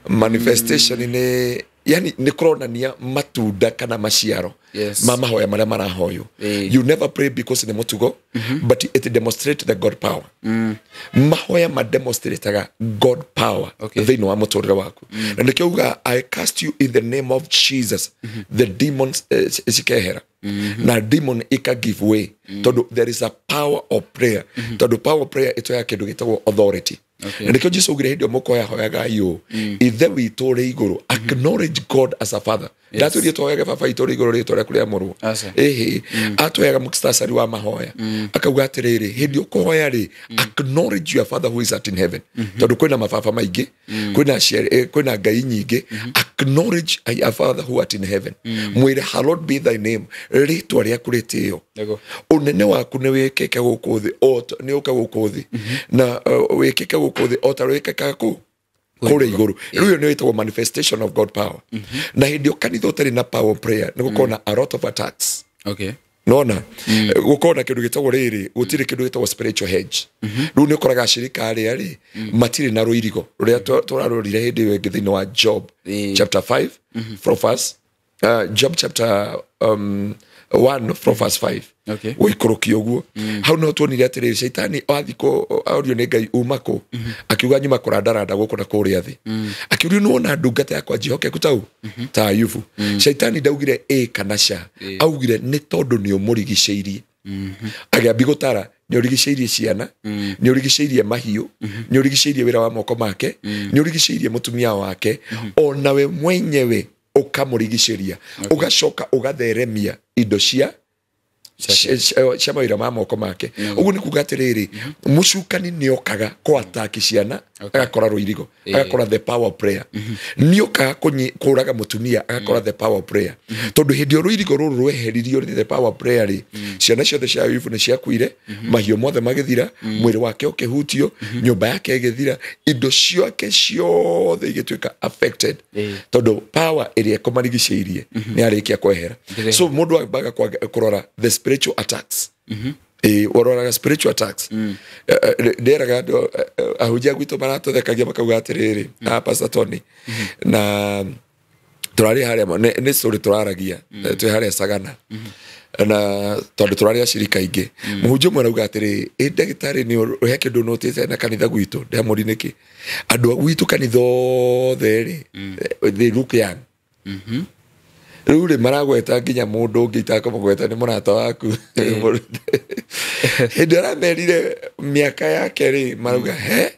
Manifestation nĩ Yani nĩ kũronania matunda kana maciaro Yes. ma mahoya marĩa marahoywo. Ĩĩ. You never pray because nĩ mũtugo, but it demonstrate the God power. Mahoya mademonstrataga God power Okay. thĩinĩ wa mũtũrĩre waku, na nĩkĩo uga, "I cast you in the name of Jesus," the demons cikehera na demon ika give way, tondũ there is a power of prayer, tondũ power of prayer ĩtoya kĩndũ gĩtagwo authority. Okay. Na nĩkĩo Jesu augire, hĩndĩ ĩyo mũkoya hoyagai ũũ, "Ithe witũ ũrĩ igũrũ." Acknowledge God as a father. Ndatwĩrie tũhoyage, "Baba witũ ũrĩ igũrũ, rĩtwa rĩaku rĩamũrwo." Aca. Ĩhĩ, atũheaga muktasari wa mahoya, akauga atĩrĩrĩ, hĩndĩ ũkũhoya rĩ, acknowledge your father who is at in heaven, tondũ kwĩna mababa maingĩ, kwĩna aciari, kwĩna ngai nyingĩ. Acknowledge your father who art in heaven, mwĩre, "Hallowed be thy name," rĩtwa rĩaku rĩtĩo, Nĩguo. ũnene waku nĩ wĩkĩke gũkũ thĩ nĩ ũke gũkũ thĩ na wĩkĩke gũkũ thĩ o ta wĩkĩkaga kũ kũrĩa igũrũ. Rĩu ĩyo nĩyo ĩtagwo manifestation of God power. Na hĩndĩ ĩyo kanitha ũtarĩ na power of prayer, nĩ gũkorwo na a lot of attacks. Nona gũkorwo na kĩndũ gĩtagwo rĩrĩ, gũtirĩ kĩndũ gĩtagwo spiritual hedge. Rĩu nĩ ũkoraga ashirika arĩa rĩ matirĩ na rũirigo rũrĩa tũrarorire hĩndĩ ĩyo ĩngĩ thĩinĩ wa Job chapter 5 from verse, Job chapter 1 from verse 5 gũikũrũkia ũguo. Hau no tuonire atĩrĩrĩ, caitani athi orio nĩ Ngai, "Uma kũ?" Akiuga, "Nyuma kũrandaranda gũkũ na kũrĩa thĩ." Akiurio, "Nĩwona ndungata yakwa njĩhokeku tau ta Ayubu?" Caitani ndaugire ĩ kana ca, augire nĩ tondũ nĩ ũmũrigicĩirie. Agĩambi gũtara, nĩ ũrigicĩirie ciana, nĩ ũrigicĩirie mahiũ, nĩ ũrigicĩirie wĩra wa moko make, nĩ ũrigicĩirie mũtumia wake, onawe mwenyewe ũkamũrigicĩria, ũgacoka ũgatheremia indo cia cia mawĩra ma moko make. Ũguo nĩ kuga atĩrĩrĩ, mũcukani nĩ okaga kũataki ciana, agakora rũirigo, agakora the power of prayer. Nĩ okaga kũraga mũtumia, agakora the power of prayer, tondũ hĩndĩ ĩyo rũirigo rũrũ rweheririo nĩ the power of prayer rĩ, ciana ciothe cia Ayubu nĩ ciakuire, mahiũ mothe magĩthira, mwĩrĩ wake ũkĩhutio, nyũmba yake ĩgĩthira, indo ciake ciothe igĩtuĩka affected, tondũ power ĩrĩa ĩkũmarigicĩirie nĩ arĩkia kwehera. So mũndũ ambaga kũrora the spiritual attacks. Ĩĩ, ũroraga spiritual attacks. Ndĩraga andũ, ahunjia gwitũ maratũthekagia, makauga atĩrĩrĩ, na Pastor Tony na tũrarĩ harĩa nĩ story tũraragia, twĩ harĩa Sagana, na tondũ tũrarĩ acirika aingĩ, mũhunjia ũmwe arauga atĩrĩ, "Ĩ ndagĩtarĩ, nĩ he kĩndũ notĩte na kanitha gwitũ?" Ndamũri, "Nĩkĩ?" "Andũ a gwitũ kanitha othe rĩ, they look young." Rĩu rĩ, maragweta nginya mũndũ ũngĩ itakũmũgweta, nĩ mũrata waku. Hĩndĩ aramerire mĩaka yake rĩ, marauga he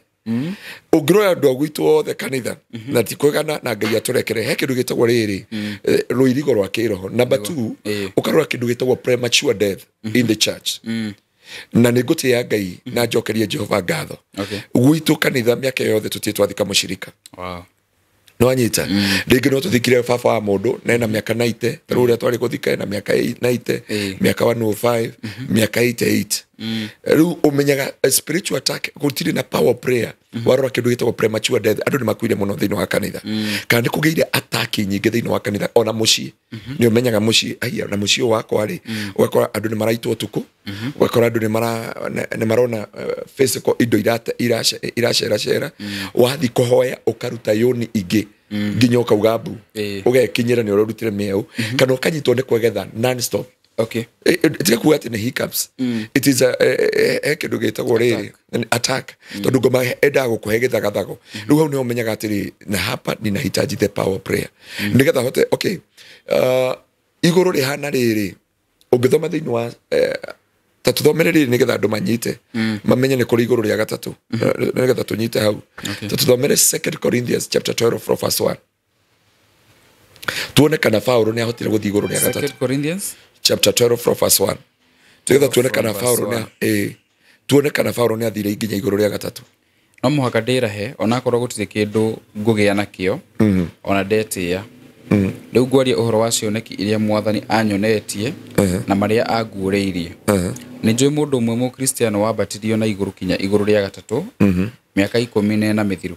ũngĩrora andũ a gwitũ othe kanitha na ti kwegana, na Ngai atũrekere, he kĩndũ gĩtagwo rĩrĩ, rũirigo rwa kĩroho. Number two, ũkarora kĩndũ gĩtagwo premature death in the church. Na nĩ ngũtĩĩa Ngai na njokerie Jehova ngatho, gwitũ kanitha mĩaka yothe tũtirĩ twathika mũcirika. Nĩwanyita? Rĩngĩ no tũthikire baba wa mũndũ na ena mĩaka 90, ta rĩu ũrĩa twarĩ gũthika ena mĩaka 90, mĩaka 105, mĩaka 88. Rĩu ũmenyaga a spiritual attack, gũtirĩ na power of prayer. Warora kĩndũ gĩtagwo premature death, andũ nĩ makuire mũno thĩinĩ wa kanitha, kana nĩ kũgĩire ataki nyingĩ thĩinĩ wa kanitha, ona mũciĩ. Nĩ ũmenyaga mũciĩ, aiya, na mũciĩ ũyũ wakwa rĩ, ũgakora andũ nĩ maraitwo ũtukũ, ũgakora andũ nĩ marona physical indo iraceracera. Wathi kũhoya, ũkaruta yũni ingĩ nginya ũkauga mbu, ũgekinyĩra nĩ ũrarutire mĩeũ, kana ũkanyitwo nĩ kwegetha non-stop. Tiga kuga atĩ nĩ hiccups, it is a he kĩndũ gĩtagwo rĩrĩ, attack, tondũ ngoma endaga gũkũhe gĩthagathago. Rĩu hau nĩho ũmenyaga atĩrĩ, na hapa ninahitaji the power of prayer nĩgetha hote. Okay, igũrũ rĩhana rĩrĩ, ũngĩthoma thĩinĩ wa ta tũthomere rĩrĩ nĩgetha andũ manyite, mamenye nĩ kũrĩ igũrũ rĩa gatatũ, nĩgetha tũnyite hau. Ta tũthomere Second Corinthians chapter 12 from verse 1, tuone kana Paulo nĩ ahotire gũthiĩ igũrũ rĩa gatatũ. Second Corinthians Chapter 12 from verse 1, tugetha tuone kana From verse Paulo nĩ ĩ tuone kana Paulo nĩ athire nginya igũrũ rĩa gatatũ. No mũhaka ndĩrahe onakorwo gũtirĩ kĩndũ ngũgĩa nakĩo ona ndetĩĩa. Rĩu ngwaria ũhoro wa cioneki iria Mwathani anyonetie na marĩa anguũrĩirie. Nĩ njũĩ mũndũ ũmwe mũkristiano wambatirio na igũrũ kinya igũrũ rĩa gatatũ mĩaka 14 mĩthiru.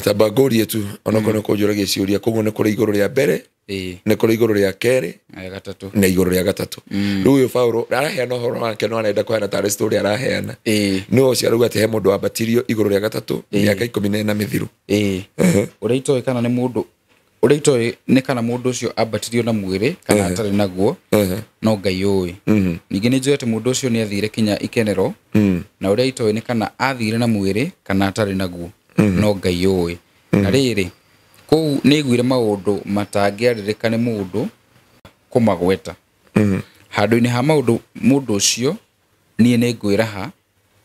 Tamba ngũrie tu, onokorwo nĩ kũnjũragia ciũria, koguo nĩ kũrĩ igũrũ rĩa mbere, nĩ kũrĩ igũrũ rĩa kerĩ, na rĩa gatatũ. Na igũrũ rĩa gatatũ. Rĩu ũyũ Paulo araheana ũhoro wake, no arenda kũheana tarĩ story araheana. No ũcio arauga atĩ he mũndũ wambatirio igũrũ rĩa gatatũ mĩaka 14 mĩthiru. Ũrĩa itoĩ kana nĩ mũndũ Ũrĩa itoĩ nĩ kana mũndũ ũcio ambatirio na mwĩrĩ kana atarĩ naguo, no Ngai ũĩ. Ningĩ nĩ njũĩ atĩ mũndũ ũcio nĩ athire kinya ikenero, na ũrĩa itoĩ nĩ kana athire na mwĩrĩ kana atarĩ naguo, no Ngai ũĩ. Na rĩrĩ, kũu nĩ aiguire maũndũ matangĩarĩrĩka nĩ mũndũ kũmagweta. Handũ-inĩ ha maũndũ mũndũ ũcio niĩ nĩ ngwĩraha,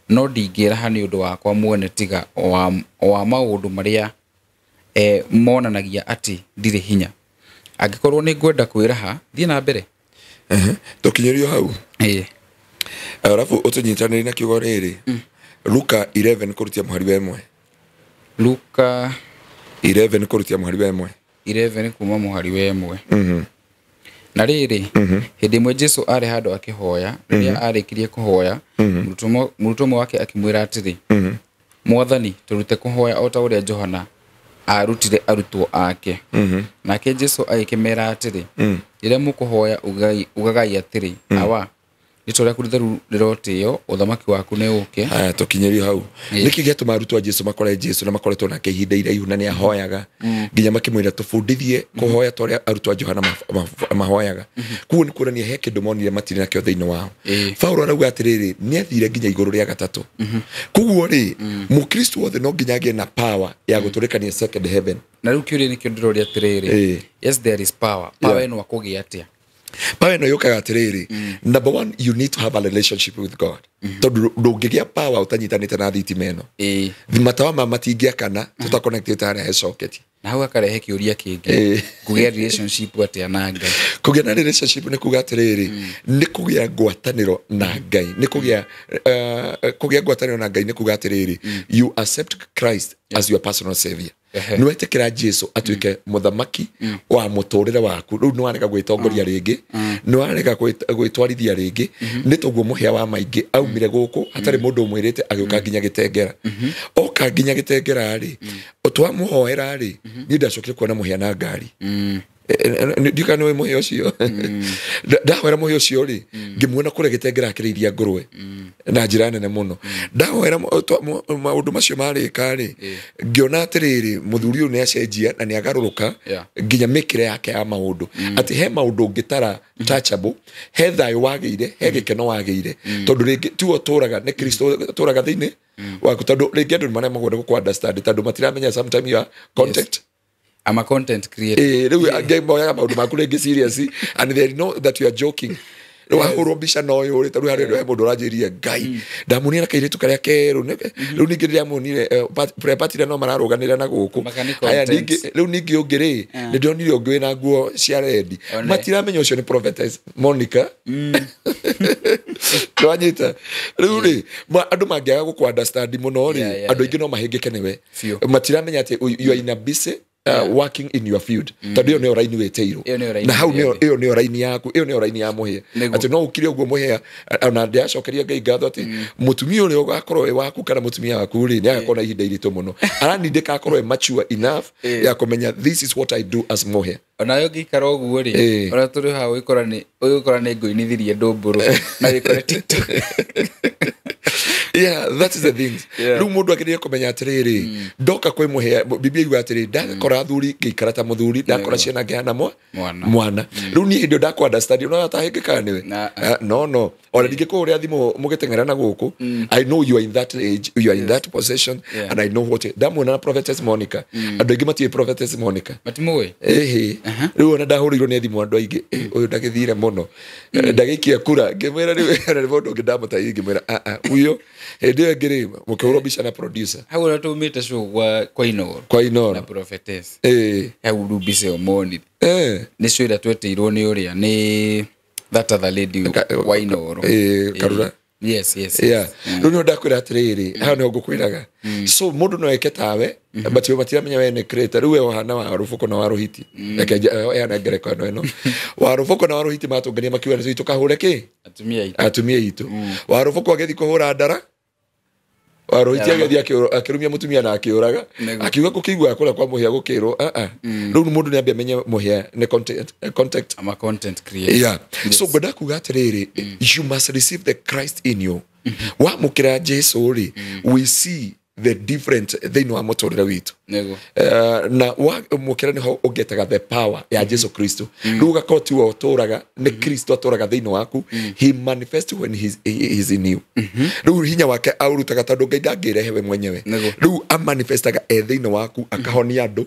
no ndingĩraha nĩ ũndũ wakwa mwene tiga o wa maũndũ marĩa monanagia atĩ ndirĩ hinya. Angĩkorwo nĩ ngwenda kwĩraha, thiĩ na mbere. Tũkinyĩrio hau. Arabu ũtũnyitanĩri na kiugo rĩrĩ. Luka 11 kũrutia mũhari wa 1. Luka 11 kũrutia mũhari wa 1. 11 kuma mũhari wa 1. Na rĩrĩ, hĩndĩ ĩmwe Jesu arĩ handũ akĩhoya, rĩrĩa arĩkirie kũhoya, mũrutwo ũmwe wake akĩmwĩra atĩrĩ, Mwathani, tũrute kũhoya o ta ũrĩa Johana aarutire arutwo ake. Nake Jesu agĩkĩmera atĩrĩ, rĩrĩa mũkũhoya ugagai atĩrĩ, Awa, rĩtwa rĩaku rĩtheru rĩrotĩo, ũthamaki waku nĩ ũũke. Haya, tũkinyĩrio hau. Nĩkĩ gĩatũma arutwo a Jesu makore Jesu na makoretwo nake ihinda iraihu na nĩahoyaga nginya makĩmwĩra tũbundithie kũhoya ta ũrĩa arutwo a Johana mahoyaga. Koguo nĩ kuonania he kĩndũ monire matirĩ nakĩo thĩinĩ wao. Paulo arauga atĩrĩrĩ, nĩathire nginya igũrũ rĩa gatatũ. Koguo rĩ, mũkristo wothe no nginya agĩe na power ya gũtũrĩkania second heaven. Na rĩu kĩũria nĩkĩo ndĩroria atĩrĩrĩ, yes there is power. Power ĩno akũgĩa atĩa? Power ĩno yũkaga atĩrĩrĩ, number one, you need to have a relationship with God. Tondũ ndũngĩgĩa power ũtanyitanĩte na thitima ĩno. Matawa ma matingĩakana tũtaconnectĩte harĩa he socket. Na hau akarehe kĩũria kĩngĩ, kũgĩa relationship atĩa na Ngai? Kũgĩa na relationship nĩ kuga atĩrĩrĩ, nĩ kũgĩa ngwatanĩro na Ngai. Nĩ kũgĩa kũgĩa ngwatanĩro na Ngai nĩ kuga atĩrĩrĩ, you accept Christ as your personal savior. Nĩ wetĩkĩra Jesu atuĩke mũthamaki wa mũtũrĩre waku. Rĩu nĩ warega gwĩtongoria rĩngĩ, nĩ warega gwĩtwarithia rĩngĩ, nĩ toguo mũhĩa wa maingĩ aumire gũkũ hatarĩ mũndũ ũmwĩrĩte agĩũka nginya Gĩtengera. Oka nginya Gĩtengera rĩ, twamũhoera rĩ, niĩ ndacokire kuona mũhĩa na ngari. Ndiũka nĩ mũhĩa ũcio. Ndahoera mũhĩa ũcio rĩ, ngĩmuona kũrĩa Gĩtengera akĩrĩithia ngũrwe na njĩra nene mũno. Ndahoera maũndũ macio marĩka rĩ, ngĩona atĩrĩrĩ, mũthuri ũyũ nĩ acenjia na nĩ agarũrũka nginya mĩkĩre yake ya maũndũ. Atĩ he maũndũ ũngĩtara touchable, he thayũ wagĩire, he gĩkeno wagĩire. Tondũ rĩngĩ tiwe ũtũraga, nĩ Kristo ũtũraga thĩinĩ waku. Tondũ rĩngĩ andũ nĩ maremagwo nĩ gũkũ understand tondũ matiramenya sometime you are content. I'm a content creator. Rĩu angĩ moyaga maũndũ maku rĩngĩ serious and they know that you are joking. Rĩu wahũrwo mbica na ũyũ rĩ, tarĩu harĩ he mũndũ ũranjĩrire Ngai, ndamuonire na kairĩtu karĩa kerũ. Rĩu ningĩ ndĩramuonire prayer party no mararũganĩra na gũkũ. Haya, rĩu ningĩ ũngĩ rĩ, nĩ ndĩronire ũngĩ wĩna nguo cia rendi. Matiramenya ũcio nĩ prophetess Monica. Ndwanyita. Rĩu rĩ, andũ mangĩaga gũkũ understand mũno rĩ, andũ aingĩ no mahĩngĩke nĩwe. Matiramenya atĩ you are in a busy working in your field. Tondũ ĩyo nĩyo raini wĩtĩirwo. Na hau nĩyo ĩyo nĩyo raini yaku, ĩyo nĩyo raini ya mũhĩa. Atĩ no ũkire ũguo mũhĩa, ona ndĩracokeria Ngai ngatho atĩ mũtumia ũrĩa ũgakorwo wĩ waku kana mũtumia waku rĩ, nĩ agakorwo na ihinda iritũ mũno. Aranindĩka akorwo e mature enough ya kũmenya this is what I do as mũhĩa. Onawe ũngĩikara ũguo rĩ, ona tũrĩ haha ũgĩkora nĩ ngũinithirie ndũmbũrũ na wĩkore TikTok. Yeah, that is the thing. Rĩu mũndũ agĩrĩire kũmenya atĩrĩrĩ, ndoka kwĩ mũhĩa, Biblia yuga atĩrĩ, ndakora athuri ngĩikara ta mũthuri, ndakora ciana ngĩhana mwana. Rĩu niĩ hĩndĩ ĩyo ndakũ understand, ũrona atahĩngĩkaga nĩwe. No. Ona ndingĩkũhũrĩra thimũ mũgĩteng'era na gũkũ. I know you are in that age, you are in that position, and I know what. Ndamuona na prophetess Monica. Andũ aingĩ matiũĩ prophetess Monica. Matimũĩ? Ĩhĩ. Rĩu ona ndahũrĩirwo nĩ thimũ andũ aingĩ, ũyũ ndagĩthire mũno. Ndagĩikia kura, ngĩmwĩra rĩu nĩ mũndũ ũngĩ ndamũtaire, ngĩmwĩra a ũyũ hĩndĩ ĩyo ĩngĩ rĩ, mũkĩhũrwo mbica na producer. Hau ũrĩa tũmĩte show kwa Inoro. Kwa Inoro. Na prophetess. Hau rĩu mbica ĩyo monire. Nĩ show ĩrĩa twetĩirwo nĩ ũrĩa, nĩ that other lady wa Inoro. Karura. Yes, yes. Yeah. Rĩu nĩho ndakwĩra atĩrĩrĩ, hau nĩho ngũkwĩraga. So mũndũ no eke tawe, but matiramenya we nĩ creator. Rĩu we ũhana wa Rũbũko na wa Rũhiti. Reke heana ngerekano ĩno. Wa Rũbũko na wa Rũhiti matũngania makiuga nĩ tũkahũre kĩ? Atumia aitũ. Atumia aitũ. Wa Rũbũko agĩthiĩ kũhũra ndara. Wa Rũhiti agĩthiĩ akĩrumia mũtumia na akĩũraga. Akiuga gũkĩiguaga kũrĩa kwa mũhĩa gũkĩrwo, Rĩu mũndũ nĩ ambia amenye mũhĩa nĩ content. I'm a content creator. Yeah. So ngwenda kuga atĩrĩrĩ, you must receive the Christ in you. Wamũkĩra Jesu rĩ, we see the different thĩinĩ wa mũtũrĩre witũ. Nĩguo. Na wamũkĩra nĩho ũngĩetaga the power ya Jesu Kristo. Rĩu ũgakorwo tiwe ũtũraga, nĩ Kristo atũraga thĩinĩ waku. He manifest when he's in you. Rĩu hinya wake aũrutaga tondũ Ngai ndangĩrehe we mwenyewe. Nĩguo. Rĩu amanifestaga e thĩinĩ waku, akahonia andũ,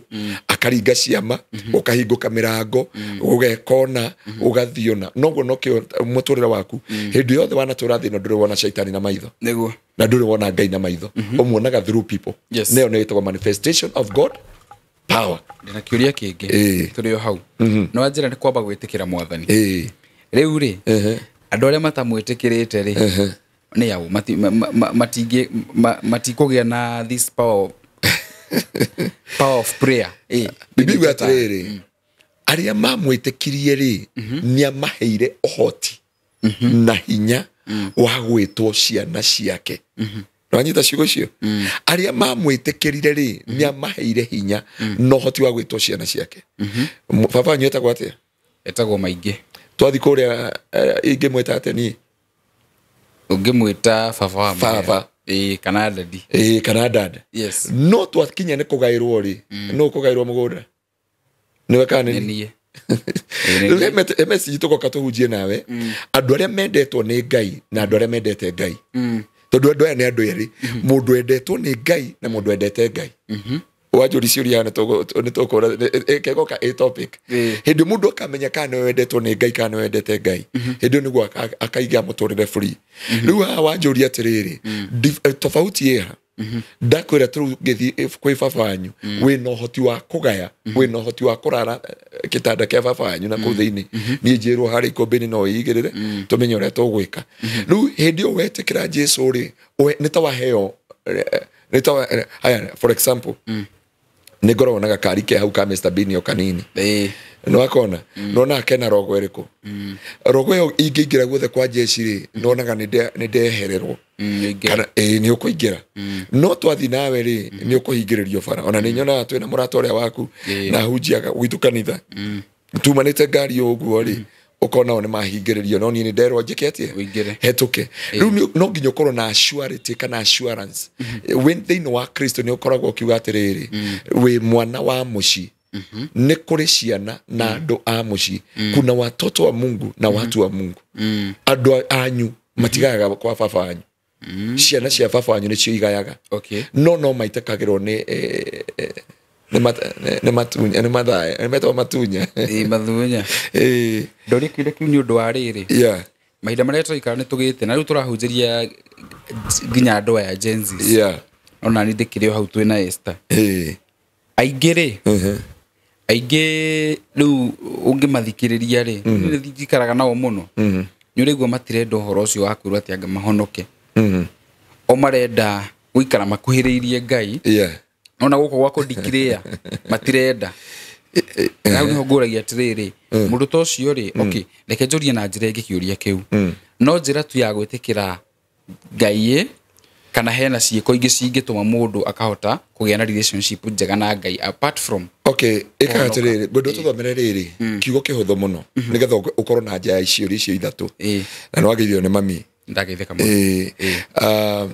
akaringa ciama, ũkahingũka mĩrango, ũgekona, ũgathiĩ ona noguo nokĩo mũtũrĩre waku. Hĩndĩ yothe wanatũra thĩ ĩno ndũrĩ wona caitani na maitho, Nĩguo. na ndũrĩ wona Ngai na maitho, ũmuonaga through people. Nĩyo nĩ ĩtagwo manifestation of God power. Ndĩna kĩũria kĩngĩ. Tũrĩ o hau, no wanjĩra nĩ kwamba gwĩtĩkĩra Mwathani. Rĩu rĩ, andũ arĩa matamwĩtĩkĩrĩte rĩ, nĩ au matikũgĩa na this power of prayer? Bibilia yuga atĩrĩrĩ, arĩa mamwĩtĩkirie rĩ, nĩ amaheire ũhoti na hinya wa gwĩtwo ciana ciake. Nĩwanyita ciugo icio? Arĩa mamwĩtĩkĩrire rĩ, nĩ amaheire hinya na ũhoti wa gwĩtwo ciana ciake. Baba wanyu etagwo atĩa? Etagwo Maingĩ. Twathi kũrĩa, ingĩmwĩta atĩa niĩ? Ũngĩmwĩta baba wa Baba. Mũhĩa. Ĩĩ, kana daddy. Ĩĩ, kana dad. No twakinya nĩ kũgaĩrwo rĩ, no kũgaĩrwo mũgũnda nĩwe kana Nĩ nĩ niĩ. Ĩĩ, nĩ Rĩu niĩ. he message tũgoka tũhunjie nawe, andũ arĩa mendetwo nĩ Ngai na andũ arĩa mendete Ngai, tondũ andũ aya nĩ andũ erĩ, mũndũ wendetwo nĩ Ngai na mũndũ wendete Ngai. Wanjũri ciũria haha nĩ tũkũra kegoka ĩ topic. Hĩndĩ mũndũ akamenya kana nĩwe wendetwo nĩ Ngai kana nĩwe wendete Ngai, hĩndĩ ĩyo nĩguo akaiga mũtũrĩre free. Rĩu haha wanjũria atĩrĩrĩ, tofauti ĩha ndakwĩra tũrĩu ngĩthiĩ kwĩ baba wanyu, wĩna ũhoti wa kũgaya, wĩna ũhoti wa kũrara kĩtanda kĩa baba wanyu na kũu thĩinĩ, niĩ njĩrwo harĩa ikũmbĩ-inĩ no wĩigĩrĩre, tũmenye ũrĩa tũgwĩka. Rĩu hĩndĩ ĩyo wetĩkĩra Jesu rĩ, nĩ ta waheo nĩ ta haya, for example, nĩ ngoragwo na gakari ke hau ka Mr Bean o kanini. Nĩwakona nonaga kena rogo ĩrĩkũ, rogo ĩyo ingĩingĩra guothe kwa jeshi rĩ, nonaga nĩ ndehererwo. Ũingĩra. Kana ĩĩ, nĩ ũkũingĩra, no twathi nawe rĩ, nĩ ũkũhingĩrĩrio bara. Ona nĩ nyonaga twĩna mũrata ũrĩa waku na hunjiaga gwitũ kanitha, tumanĩte ngari ũguo rĩ, ũkona o nĩ mahingĩrĩrio, no niĩ nĩ nderwo njĩke atĩa? Ũingĩre. Hetũke. Rĩu no nginya ũkorwo na assurity kana assurance wĩ thĩinĩ wa Kristo. Nĩ ũkoragwo ũkiuga atĩrĩrĩ, wĩ mwana wa mũciĩ, nĩ kũrĩ ciana na andũ a mũciĩ. Kuna watoto wa Mungu na watu wa Mungu. Andũ anyu matigayaga kwa baba wanyu, ciana cia baba wanyu nĩcio igayaga. No maitĩkagĩrwo nĩ nĩ matunya, nĩ mathaya, nĩ metagwo matunya. Ĩĩ, mathunya. Ndoria kĩũria kĩu nĩ ũndũ wa rĩrĩ, mahinda marĩa tũraikara nĩ tũgĩte na rĩu tũrahunjĩria nginya andũ aya Gen Zs. Ona niĩ ndĩkĩrĩ o hau twĩna Esther. Aingĩ rĩ, aingĩ rĩu ũngĩmathikĩrĩria rĩ, nĩ njikaraga nao mũno, nĩ ũraigua matirenda ũhoro ũcio wa kwĩrwo atĩ anga mahonoke. O marenda gũikara makuhĩrĩirie Ngai. Ona gũkũ gwa kũndikirĩa matirenda. Hau nĩho ngũragia atĩrĩrĩ, mũndũ ta ũcio rĩ, okay, reke njũrie na njĩra ĩngĩ kĩũria kĩu. No njĩra tu ya gwĩtĩkĩra Ngai ĩ, kana hena ciĩko ingĩ cingĩtũma mũndũ akahota kũgĩa na relationship njega na Ngai apart from Okay, ĩkaga kũhonoka? Atĩrĩrĩ, ngwenda ũtũthomere rĩrĩ kiugo kĩhũthũ mũno nĩgetha ũkorwo na nja ya ciũria icio ithatũ. Na nĩ wagĩrĩirwo nĩ mami. Ndageithĩka mũno. Ĩĩ. Ah,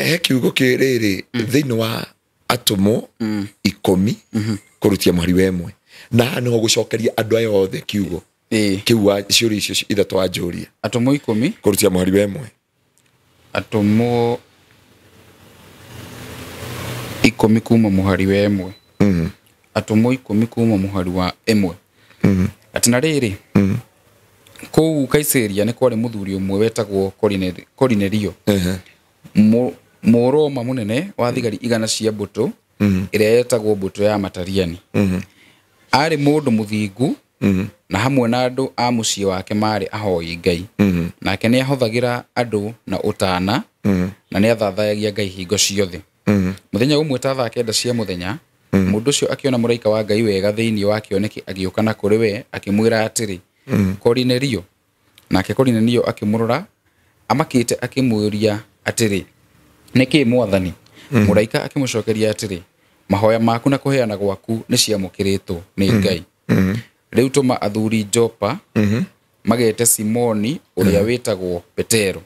he kiugo kĩ rĩrĩ thĩinĩ wa Atũmwo 10 kũrutia mũhari wa 1, na haha nĩho gũcokeria andũ aya othe kiugo kĩu wa ciũria icio ithatũ wanjũria. Atũmwo 10 Kũrutia mũhari wa 1. Atũmwo 10 kuma mũhari wa 1. Atũmwo 10 kuma mũhari wa 1. Atĩ na rĩrĩ, kũu Kaiseria nĩ kwarĩ mũthuri ũmwe wetagwo Korinelio, Mũroma mũnene wa thigari 100 cia mbũtũ ĩrĩa yetagwo mbũtũ ya Matariani. Aarĩ mũndũ mũthingu, na hamwe na andũ a mũciĩ wake maarĩ ahoi Ngai. Nake nĩ ahũthagĩra andũ na ũtana, na nĩ athathayagia Ngai hingo ciothe. Mũthenya ũmwe ta thaa 9 cia mũthenya, mũndũ ũcio akĩona mũraika wa Ngai wega thĩinĩ wa kĩoneki agĩũka na kũrĩ we akĩmwĩra atĩrĩ, "Korinelio." Nake Korinelio akĩmũrora amakĩte akĩmũũria atĩrĩ, "Nĩkĩ, Mwathani?" Mũraika akĩmũcokeria atĩrĩ, "Mahoya maku na kũheana gwaku nĩ ciamũkĩrĩtwo nĩ Ngai. Rĩu tũma athuri Jopa magete Simoni ũrĩa wĩtagwo Petero,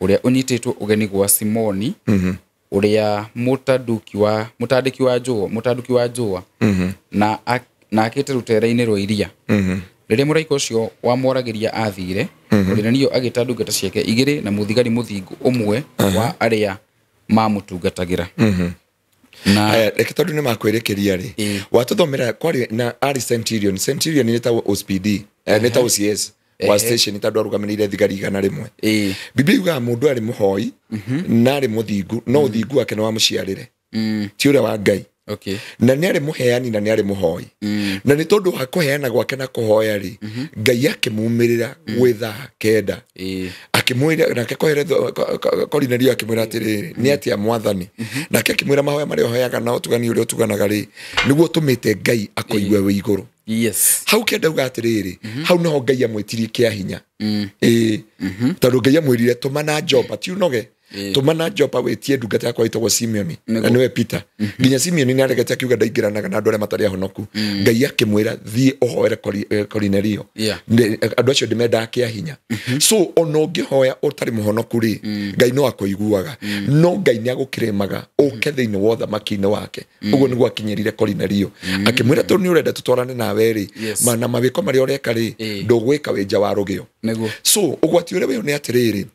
ũrĩa ũnyitĩtwo ũgeni gwa Simoni. Ũrĩa mũtanduki wa njũa na akĩte rũtere-inĩ rwa iria. Rĩrĩa mũraika ũcio wamwaragĩria athire, Korinelio agĩta ndungata ciake igĩrĩ na mũthigari mũthingu ũmwe wa arĩa mamũtungatagĩra. Na Aya, reke tondũ nĩ makwĩrĩkĩria rĩ, watũthomera kwarĩ na arĩ centurion. Centurion nĩ ta OSPD, nĩ ta OCS wa station, tondũ arũgamĩrĩire thigari 100. Biblia yugaga mũndũ arĩ mũhoi na arĩ mũthingu, no ũthingu wake nĩ wamũciarĩre, ti ũrĩa wa Ngai. Na nĩ arĩ mũheani na nĩ arĩ mũhoi, na nĩ tondũ wa kũheana gwake na kũhoya rĩ, Ngai akĩmumĩrĩra gwĩ thaa 9, akĩmwĩra, nake Korinelio akĩmwĩra atĩrĩrĩ, nĩ atĩa Mwathani? Nake akĩmwĩra mahoya marĩa ũhoyaga na ũtugani ũrĩa ũtuganaga rĩ, nĩguo ũtũmĩte Ngai akũigue wĩ igũrũ. Hau 9 uga atĩrĩrĩ, hau noho Ngai amwĩtirie kĩa hinya. Tondũ Ngai amwĩrire tũmana Jopa, ti ũnoge, tũmana Jopa wĩtie ndungata yakwa ĩtagwo Simeoni, na nĩwe Peter. Nginya Simeoni nĩ aregete akiuga ndaingĩranaga na andũ arĩa matarĩ ahonoku. Ngai akĩmwĩra thiĩ ũhoere Korinelio. Andũ acio ndĩmendaga kĩa hinya. So ona ũngĩhoya ũtarĩ mũhonoku rĩ, Ngai no akũiguaga, no Ngai nĩ agũkĩrĩmaga ũke thĩinĩ wa ũthamaki-inĩ wake. Ũguo nĩguo akinyĩrire Korinelio, akĩmwĩra tondũ nĩ ũrenda tũtwarane nawe rĩ, na mawĩko marĩa ũreka rĩ, ndũgwĩka wĩ nja wa rũgĩo. So ũgwati ũrĩa wĩho nĩ atĩrĩrĩ,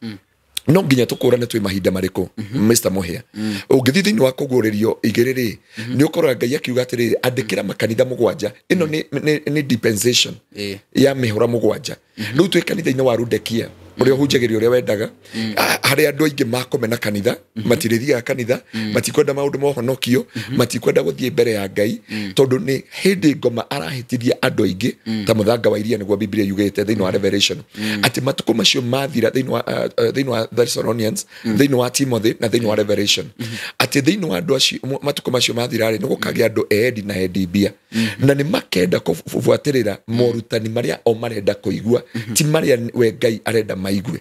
no nginya tũkũrane twĩ mahinda marĩkũ. Mr. Muhia, ũngĩthiĩ thĩinĩ wa kũguũrĩrio 2 rĩ, nĩ ũkoraga Ngai akiuga atĩrĩrĩ, andĩkĩra makanitha 7. Ĩno nĩ dispensation ya mĩhũra 7. Rĩu twĩ kanitha-inĩ wa Rudekia, ũrĩa ũhunjagĩria ũrĩa wendaga, harĩa andũ aingĩ makomena kanitha, matirĩthiaga kanitha, matikwenda maũndũ ma ũhonokio, matikwenda gũthiĩ mbere ya Ngai, tondũ nĩ hĩndĩ ngoma arahĩtithia andũ aingĩ ta mũthanga wa iria, nĩguo Biblia yugĩte thĩinĩ wa Revelation, atĩ matukũ macio mathira thĩinĩ wa Thessalonians, thĩinĩ wa Timothy na thĩinĩ wa Revelation, atĩ thĩinĩ wa andũ acio matukũ macio mathira rĩ, nĩ gũkagĩa andũ endi na endi mbia, na nĩ makenda kũbuatĩrĩra morutani marĩa o marenda kũigua, ti marĩa we Ngai arenda maigue.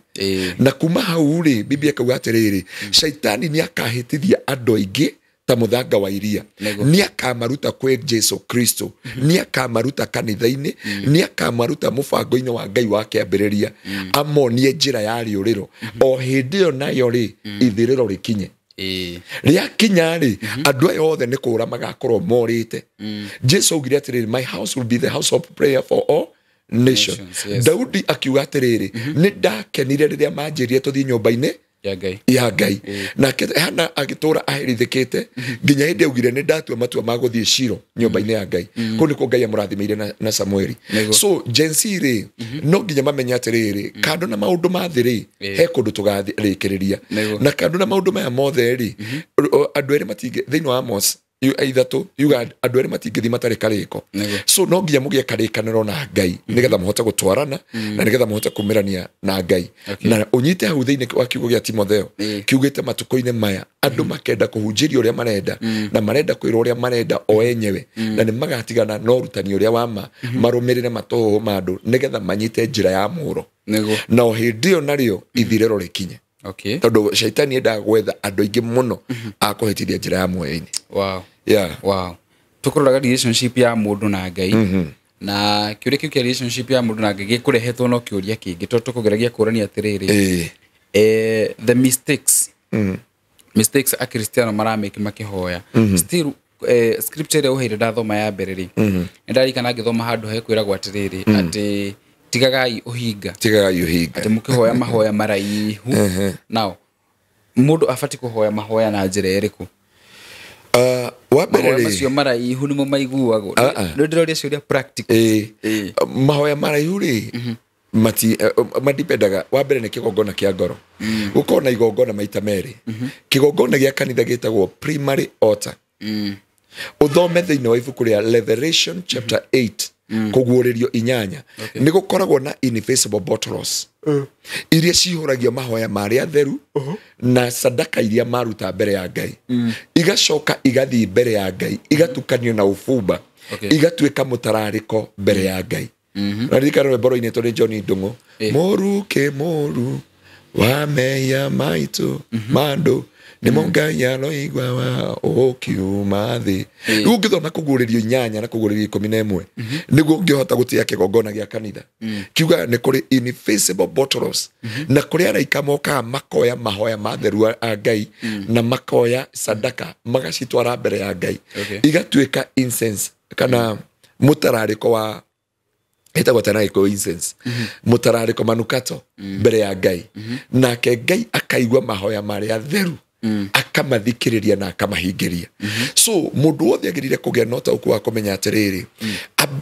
Na kuma hau rĩ, Biblia ĩkauga atĩrĩrĩ, Shaitani nĩ akahĩtithia andũ aingĩ ta mũthanga wa iria, nĩ akamaruta kwĩ Jesu Kristo, nĩ akamaruta kanitha-inĩ, nĩ akamaruta mũbango-inĩ wa Ngai wa kĩambĩrĩria, amonie njĩra ya rĩũrĩro. O hĩndĩ ĩyo nayo rĩ, ithirĩro rĩkinye. Rĩakinya rĩ, andũ aya othe nĩ kũũra magakorwo morĩte. Jesu augire atĩrĩrĩ, my house will be the house of prayer for all nations. Daudi akiuga atĩrĩrĩ, nĩ ndakenire rĩrĩa manjĩrire tũthiĩ nyũmba-inĩ ya Ngai. Nake Hana agĩtũra aherithĩkĩte nginya hĩndĩ augire nĩ ndatua matua ma gũthiĩ Shilo nyũmba-inĩ ya Ngai. Kũu nĩkuo Ngai amũrathimĩire na Samueli. So Gen Z rĩ, no nginya mamenye atĩrĩrĩ, kando na maũndũ ma thĩ rĩ, he kũndũ tũgarĩkĩrĩria. Na kando na maũndũ maya mothe rĩ, andũ erĩ matingĩ thĩinĩ wa Amos 3 yuga andũ erĩ matingĩthiĩ matarĩ karĩko. So no nginya mũgĩe karĩkanĩro na Ngai nĩgetha mũhote gũtwarana na nĩgetha mũhote kumĩrania na Ngai. Na ũnyite hau thĩinĩ wa kiugo gĩa Timotheo, kiugĩte matukũ-inĩ maya andũ makenda kũhunjĩrio ũrĩa marenda, na marenda kwĩrwo ũrĩa marenda o enyewe, na nĩ magatigana na ũrutani ũrĩa wa ma, marũmĩrĩre matũhũhũ ma andũ nĩgetha manyite njĩra ya mũro. Na o hĩndĩ ĩyo narĩo ithirĩro rĩkinye. Tondũ Shaitani endaga gwetha andũ aingĩ mũno a kũhĩtithia njĩra ya muoyo-inĩ. Wow. Wow. Tũkũroraga relationship ya mũndũ na Ngai. Na kĩũria kĩu kĩa relationship ya mũndũ na Ngai gĩkũrehetwo no kĩũria kĩngĩ, tondũ tũkũgeragia kũrania atĩrĩrĩ, the mistakes mistakes akristiano maramake makihoya. Still scripture ĩrĩa ũheire ndathoma ya mbere rĩ, nĩndarikana ngĩthoma handũ hekwĩragwo atĩrĩrĩ, atĩ tigagai ũhinga, tigagai ũhinga, atĩ mũkĩhoya mahoya maraihu. Now mũndũ abatiĩ kũhoya mahoya na njĩra ĩrĩkũ? Wa mbere rĩ, macio maraihu nĩmo maiguagwo. Nĩ ndĩroria ciũria practical. Mahoya maraihu rĩ, mati madipendaga. Wa mbere nĩ kĩgongona kĩa ngoro. Gũkorwo na igongona maita merĩ. Kĩgongona gĩa kanitha gĩtagwo primary altar. Ũthome thĩinĩ wa ibuku rĩa Revelation chapter 8 kũguũrĩrio 8, nĩ gũkoragwo na ineffaceable bottles iria cihũragio mahoya marĩa theru na sadaka iria maruta mbere ya Ngai, igacoka igathiĩ mbere ya Ngai, igatukanio na ũbumba, igatuĩka mũtararĩko mbere ya Ngai. Naririkana rwĩmbo rũinĩtwo nĩ John Ndung'u, mũru ke mũru wa mehia maitũ mandũ Nĩmo Ngai aroigua wa ũkiuma thĩ. Rĩu ũngĩthoma kũguũrĩrio 8 na kũguũrĩrio 11 nĩguo ũngĩhota gũtĩa kĩgongona gĩa kanitha. Kiuga nĩ kũrĩ invisible bottles na kũrĩ araika mokaga makoya mahoya ma theru a Ngai na makoya sadaka magacitwara mbere ya Ngai. Igatuĩka incense kana mũtararĩko wa ĩtagwo tena gĩkũyũ incense, mũtararĩko manukato mbere ya Ngai. Nake Ngai akaigua mahoya marĩa theru akamathikĩrĩria na akamahingĩria. So mũndũ wothe agĩrĩire kũgĩa na ũtaũku wa kũmenya atĩrĩrĩ,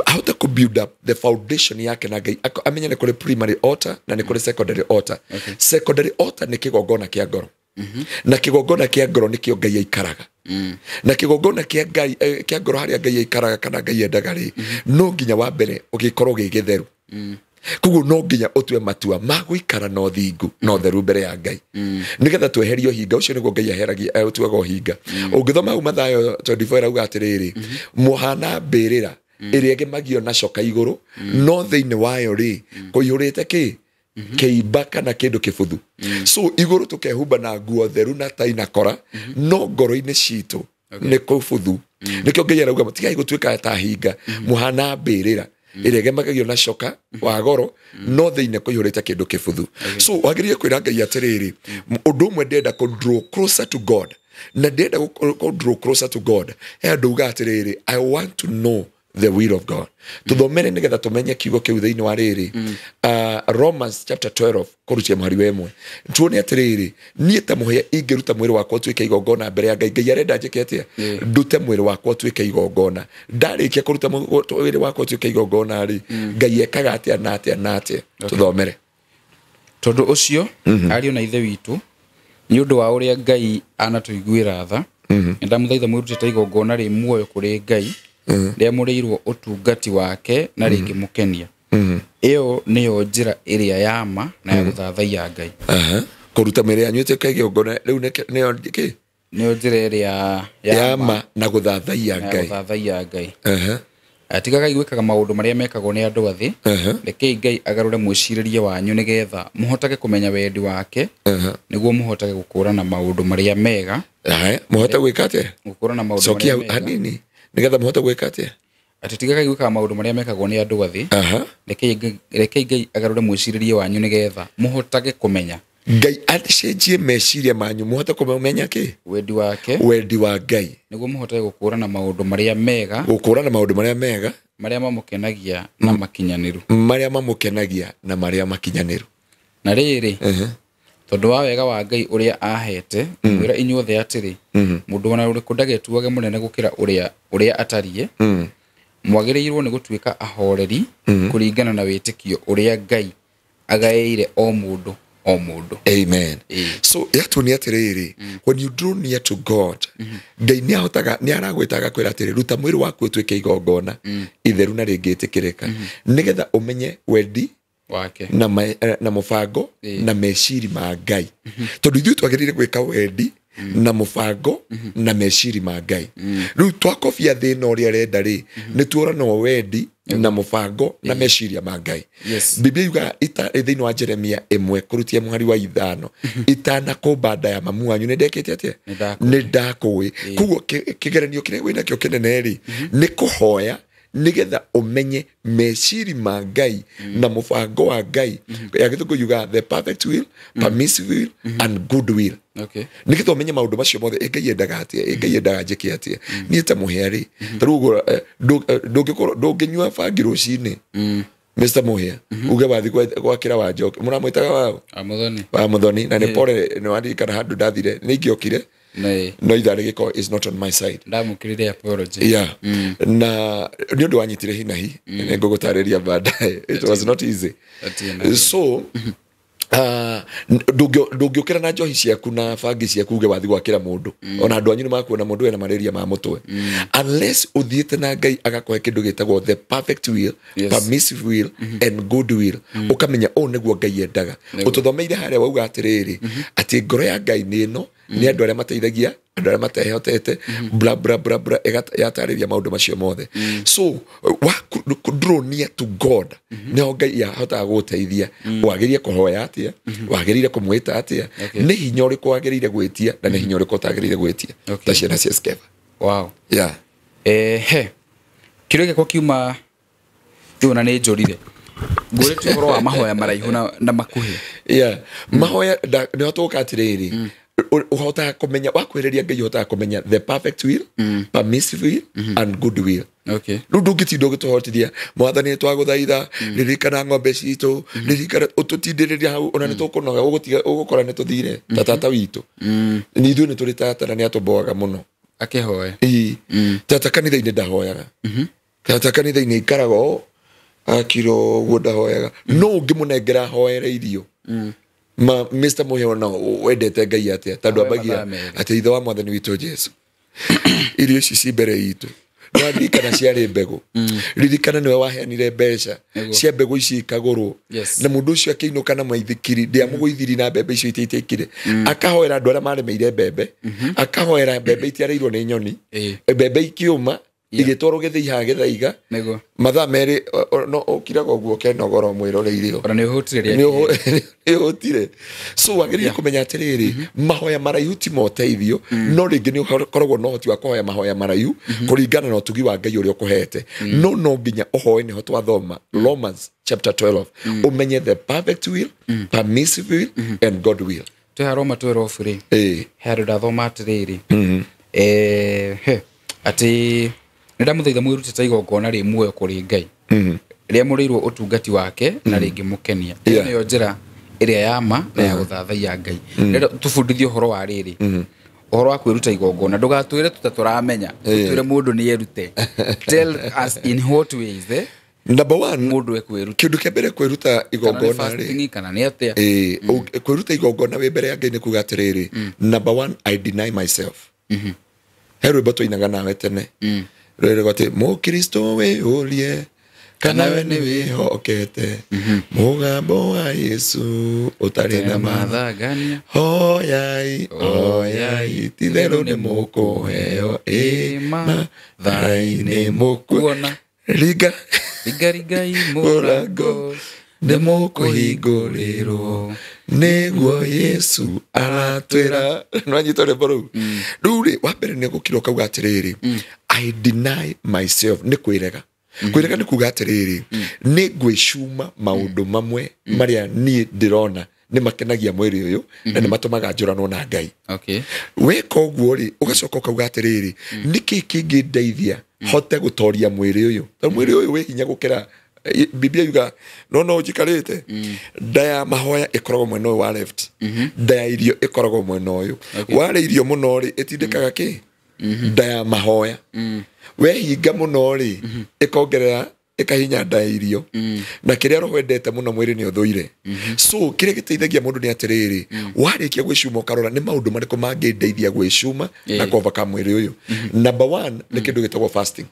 ahote kũ build up the foundation yake na Ngai, amenye nĩ kũrĩ primary altar na nĩ kũrĩ secondary altar. Secondary altar nĩ kĩgongona kĩa ngoro, na kĩgongona kĩa ngoro nĩkĩo Ngai aikaraga. Na kĩgongona kĩa Ngai kĩa ngoro harĩa Ngai aikaraga kana Ngai endaga rĩ, no nginya wa mbere ũgĩkorwo gĩ gĩtheru. Koguo no nginya ũtue matua ma gũikara na ũthingu na ũtheru mbere ya Ngai, nĩgetha tweherie ũhinga ũcio. Nĩguo Ngai aheragia, ũtuaga ũhinga. Ũngĩthoma hau Mathayo 24 ĩrauga atĩrĩrĩ, mũhana mbĩrĩra ĩrĩa ĩgemagio na coka igũrũ, no thĩinĩ wayo rĩ kũihũrĩte kĩ kĩimba kana kĩndũ kĩbuthu. So igũrũ tũkehumba na nguo theru na tai na kora, no ngoro-inĩ citũ nĩ kũbuthu. Nĩkĩo Ngai arauga tigai gũtuĩka ta hinga, mũhana mbĩrĩra ĩrĩa ĩgemagio na coka wa goro, no thĩinĩ kũihũrĩte kĩndũ kĩbuthu. So wagĩrĩire kwĩra Ngai atĩrĩrĩ, ũndũ ũmwe ndĩrenda kũ draw closer to God, na ndĩrenda kũ draw closer to God he andũ uga atĩrĩrĩ, I want to know the will of God. Tuthomere nĩgetha tũmenye kiugo kĩu thĩinĩ wa rĩrĩ, Romans chapter 12 kũrutia mũhari wa 1, tuone atĩrĩrĩ, niĩ ta mũhĩa ingĩruta mwĩrĩ wakwa ũtuĩke igongona mbere ya Ngai, Ngai arenda njĩke atĩa? Ndute mwĩrĩ wakwa ũtuĩke igongona. Ndarĩkia kũruta mwĩrĩ wakwa ũtuĩke igongona rĩ, Ngai ekaga atĩa na atĩa na atĩa? Tũthomere. Tondũ ũcio, ariũ na ithe witũ, nĩ ũndũ wa ũrĩa Ngai anatũiguĩra tha, nĩndamũthaitha mwĩrutĩte igongona rĩ muoyo kũrĩ Ngai, rĩamũrĩirwo ũtungati wake na rĩngĩmũkenia. Ĩyo nĩyo njĩra ĩrĩa ya ma na ya gũthathaiya Ngai. Kũruta mĩĩrĩ yanyu ĩtuĩke igongona rĩu nĩyo kĩ? Nĩyo njĩra ĩrĩa ya ma na gũthathaiya na Ngai. Gũthathaiya Ngai. Tigagai gwĩkaga maũndũ marĩa mekagwo nĩ andũ athĩ. Rekei Ngai agarũre mwĩcirĩrie wanyu nĩgetha mũhotage kũmenya wendi wake, nĩguo mũhotage gũkũũrana maũndũ marĩa mega. Haya, mũhote gwĩka atĩa? Gũkũũrana maũndũ Cokia marĩa mega. hanini nĩgetha mũhote gwĩka atĩa? Atĩ tigagai gwĩkaga maũndũ marĩa mekagwo nĩ andũ athĩ. Rekei Ngai agarũre mwĩcirĩrie wanyu nĩgetha mũhotage kũmenya Ngai acenjie meciria manyu mũhote kũmenya kĩ? Wendi wake. Wendi wa Ngai. Nĩguo mũhotage gũkũũrana maũndũ marĩa mega. Gũkũũrana maũndũ marĩa mega. Marĩa mamũkenagia na makinyanĩru. Marĩa mamũkenagia na marĩa makinyanĩru. Na rĩrĩ, tondũ wa wega wa Ngai ũrĩa ahete, ngwĩra inyuothe atĩrĩ, mũndũ ona ũrĩkũ ndagetuage mũnene gũkĩra ũrĩa atariĩ. Mwagĩrĩirwo nĩ gũtuĩka ahoreri kũringana na wĩtĩkio ũrĩa Ngai agaĩire o mũndũ o mũndũ. Amen. So yatuonia atĩrĩrĩ, when you draw near to God, Ngai nĩ ahotaga, nĩ aragwĩta agakwĩra atĩrĩ, ruta mwĩrĩ waku ũtuĩke igongona itheru na rĩngĩtĩkĩrĩka, nĩgetha ũmenye wendi wake na mũbango na meciri ma Ngai, tondũ ithuĩ twagĩrĩire gwĩka wendi na mũbango na meciri ma Ngai. Rĩu twakobia thĩna ũrĩa arenda rĩ, nĩ tuorana wendi na mũbango na meciria ma Ngai. Biblia yugaga ita thĩinĩ wa Jeremia 1 kũrutia mũhari wa 5, itanakũmba nda ya mamu wanyu nĩ ndekĩte atĩa? Nĩ ndakũĩ. Nĩ ndakũĩ. Koguo kĩgeranio kĩrĩa wĩnakĩo kĩnene rĩ, nĩ kũhoya nĩgetha ũmenye meciri ma Ngai na mũbango wa Ngai. Ya gĩthũngũ yugaga the perfect will, permissive will and good will. Nĩgetha ũmenye maũndũ macio mothe, ĩ Ngai endaga atĩa? Ĩ Ngai endaga njĩke atĩa niĩ ta mũhĩa rĩ? Ta rĩu ũguo, ndũngĩkorwo ndũngĩnyua bangi rũcinĩ, Mr. Mũhĩa, uge wathi gwakĩra wa Njoki, mũramwĩtaga wao? Amuthoni. Wa Muthoni. Na nĩ pole, nĩ waririkana handũ ndathire, nĩ ingĩokire, no ithaa rĩgĩkorwo is not on my side. Ndamũkĩrire apology. Yeah, na nĩ ũndũ wanyitire hinahi, nĩ ngũgũtarĩria baadaye. It was not easy. Atirĩ na So ndũngĩũkĩra na njohi ciaku na bangi ciaku uge wathi gwakĩra mũndũ, ona andũ anyu nĩ makuona mũndũ ena malaria ma mũtwe, unless ũthiĩte na Ngai agakũhe kĩndũ gĩtagwo the perfect will, permissive will and good will, ũkamenya ũũ nĩguo Ngai endaga. Ũtũthomeire harĩa wauga atĩrĩrĩ, atĩ ngoro ya Ngai nĩ ĩno. Nĩ andũ arĩa mateithagia andũ arĩa matehotete, bla bla bla bla, yatarĩria maũndũ macio mothe. So wa draw near to God, nĩho Ngai ahotaga gũgũteithia. Wagĩrĩire kũhoya atĩa, wagĩrĩire kũmwĩta atĩa, nĩ hinya ũrĩkũ wagĩrĩire gwĩtia na nĩ hinya ũrĩkũ ũtagĩrĩire gwĩtia, ta ciana cia Skeva. Wow. Yeah. He kĩũria gĩakwa kiuma rĩu na nĩ njũrire ngũrĩtie ũhoro wa mahoya maraihu na makuhĩ. Yeah. Mahoya nĩho tũgũka atĩrĩrĩ, ũhotaga kũmenya wakwĩrĩria Ngai, ũhotaga kũmenya the perfect will, permissive will and good will. Okay. Rĩu ndũngĩtinda ũgĩtũhotithia, mwathani nĩ twagũthaitha, ririkana ng'ombe citũ, ririkana, ũtũtindĩrĩria hau ona nĩ tũkũnoga, ũgũtiga ũgũkora nĩ tũthire ta tata witũ. Nĩ ithuĩ nĩ tũrĩ tata na nĩ atũmboaga mũno. Akĩhoe. Ĩĩ. Tata kanitha-inĩ ndahoyaga. Tata kanitha-inĩ aikaraga o akira ũguo, ndahoyaga. No ũngĩmũnengera ahoere irio, ma Mr. Muheo no wendete Ngai atĩa, tondũ Ahoe ambagia mathaa merĩ. atĩ ithe wa mwathani witũ Jesu, irio ici ci mbere itũ, no ririkana ciarĩ mbegũ, ririkana nĩwe waheanire mbeca cia mbegũ ici ikagũrwo. Yes. Na mũndũ ũcio akĩinũka na maithikiri, ndiamũgũithiri na mbembe icio itiitĩkire, akahoera andũ arĩa maremeire mbembe, akahoera mbembe itiarĩirwo nĩ nyoni, mbembe ikiũma, igĩtwarwo gĩthĩi haha gĩthaiga. Nĩguo. Mathaa merĩ no ũkiraga ũguo ũkenogora mwĩroreire. Ona nĩ ũhũtire rĩa kerĩ. Nĩ ũhũtire. So wagĩrĩire kũmenya atĩrĩrĩ, mahoya maraihu ti ma ũteithio, no rĩngĩ nĩ ũkoragwo na ũhoti wa kũhoya mahoya maraihu kũringana na ũtugi wa Ngai ũrĩa ũkũhete, no nginya ũhoe. Nĩho twathoma Romans chapter 12, ũmenye the perfect will, permissive will and God will. Twĩ Roma 12 rĩ, he handũ ndathoma atĩrĩrĩ, he, atĩ nĩ ndamũthaitha mwĩrute ta igongona rĩ muoyo kũrĩ Ngai, rĩamũrĩirwo ũtungati wake na rĩngĩmũkenia. Ĩyo nĩyo njĩra ĩrĩa ya ma na ya gũthathaiya Ngai. Rĩrĩa tũbundithie ũhoro wa rĩrĩ, ũhoro wa kwĩruta igongona, ndũgatwĩre tũta tũramenya, tũtwĩre mũndũ nĩ erute. Tell us in what ways, Number one, mũndũ ekwĩruta. Kĩndũ kĩa mbere, kwĩruta Kana nĩ igongona rĩ, fasting kana nĩ atĩa? Ĩĩ, kwĩruta igongona wĩ mbere ya Ngai nĩ kuga atĩrĩrĩ, number one, I deny myself. He rwĩmbo twainaga nawe tene rwĩrĩgwo atĩ mũkristo wĩyũrie kana we nĩ wĩhokete mũgambo wa Yesu ũtarĩ na matha. Mathangania. Hoyai, hoyai, titherũ nĩ mũkũheo, ĩ mathai nĩ mũkuona. Kuona. Ringa ringarigai mũrango mũrango nĩ mũkũhingũrĩrwo, nĩguo Yesu aratwĩra. Nĩwanyita rwĩmbo rũu? Rĩu rĩ, wa mbere nĩ gũkira ũkauga atĩrĩrĩ, I deny myself. Nĩ kwĩrega. Kwĩrega nĩ kuga atĩrĩrĩ, nĩ ngwĩcuma maũndũ mamwe marĩa niĩ ndĩrona nĩ makenagia mwĩrĩ ũyũ na nĩ matũmaga njũranwo na Ngai. Okay. Weka ũguo rĩ, ũgacoka ũkauga atĩrĩrĩ, nĩkĩ kĩngĩndeithia hote gũtoria mwĩrĩ ũyũ, tondũ mwĩrĩ ũyũ wĩ hinya gũkĩra Biblia yuga no njikarĩte. Nda ya mahoya ĩkoragwo mwena ũyũ wa left, nda ya irio ĩkoragwo mwena ũyũ. Warĩa irio mũno rĩ, ĩtindĩkaga kĩ nda ya mahoya. Wehinga mũno rĩ, ĩkongerera, ĩkahinya nda ya irio, na kĩrĩa roho endete mũno mwĩrĩ nĩ ũthũire. So kĩrĩa gĩteithagia mũndũ nĩ atĩrĩrĩ, warĩkia gwĩcuma ũkarora nĩ maũndũ marĩkũ mangĩndeithia gwĩcuma na kũvaka mwĩrĩ ũyũ. Number one nĩ kĩndũ gĩtagwo fasting.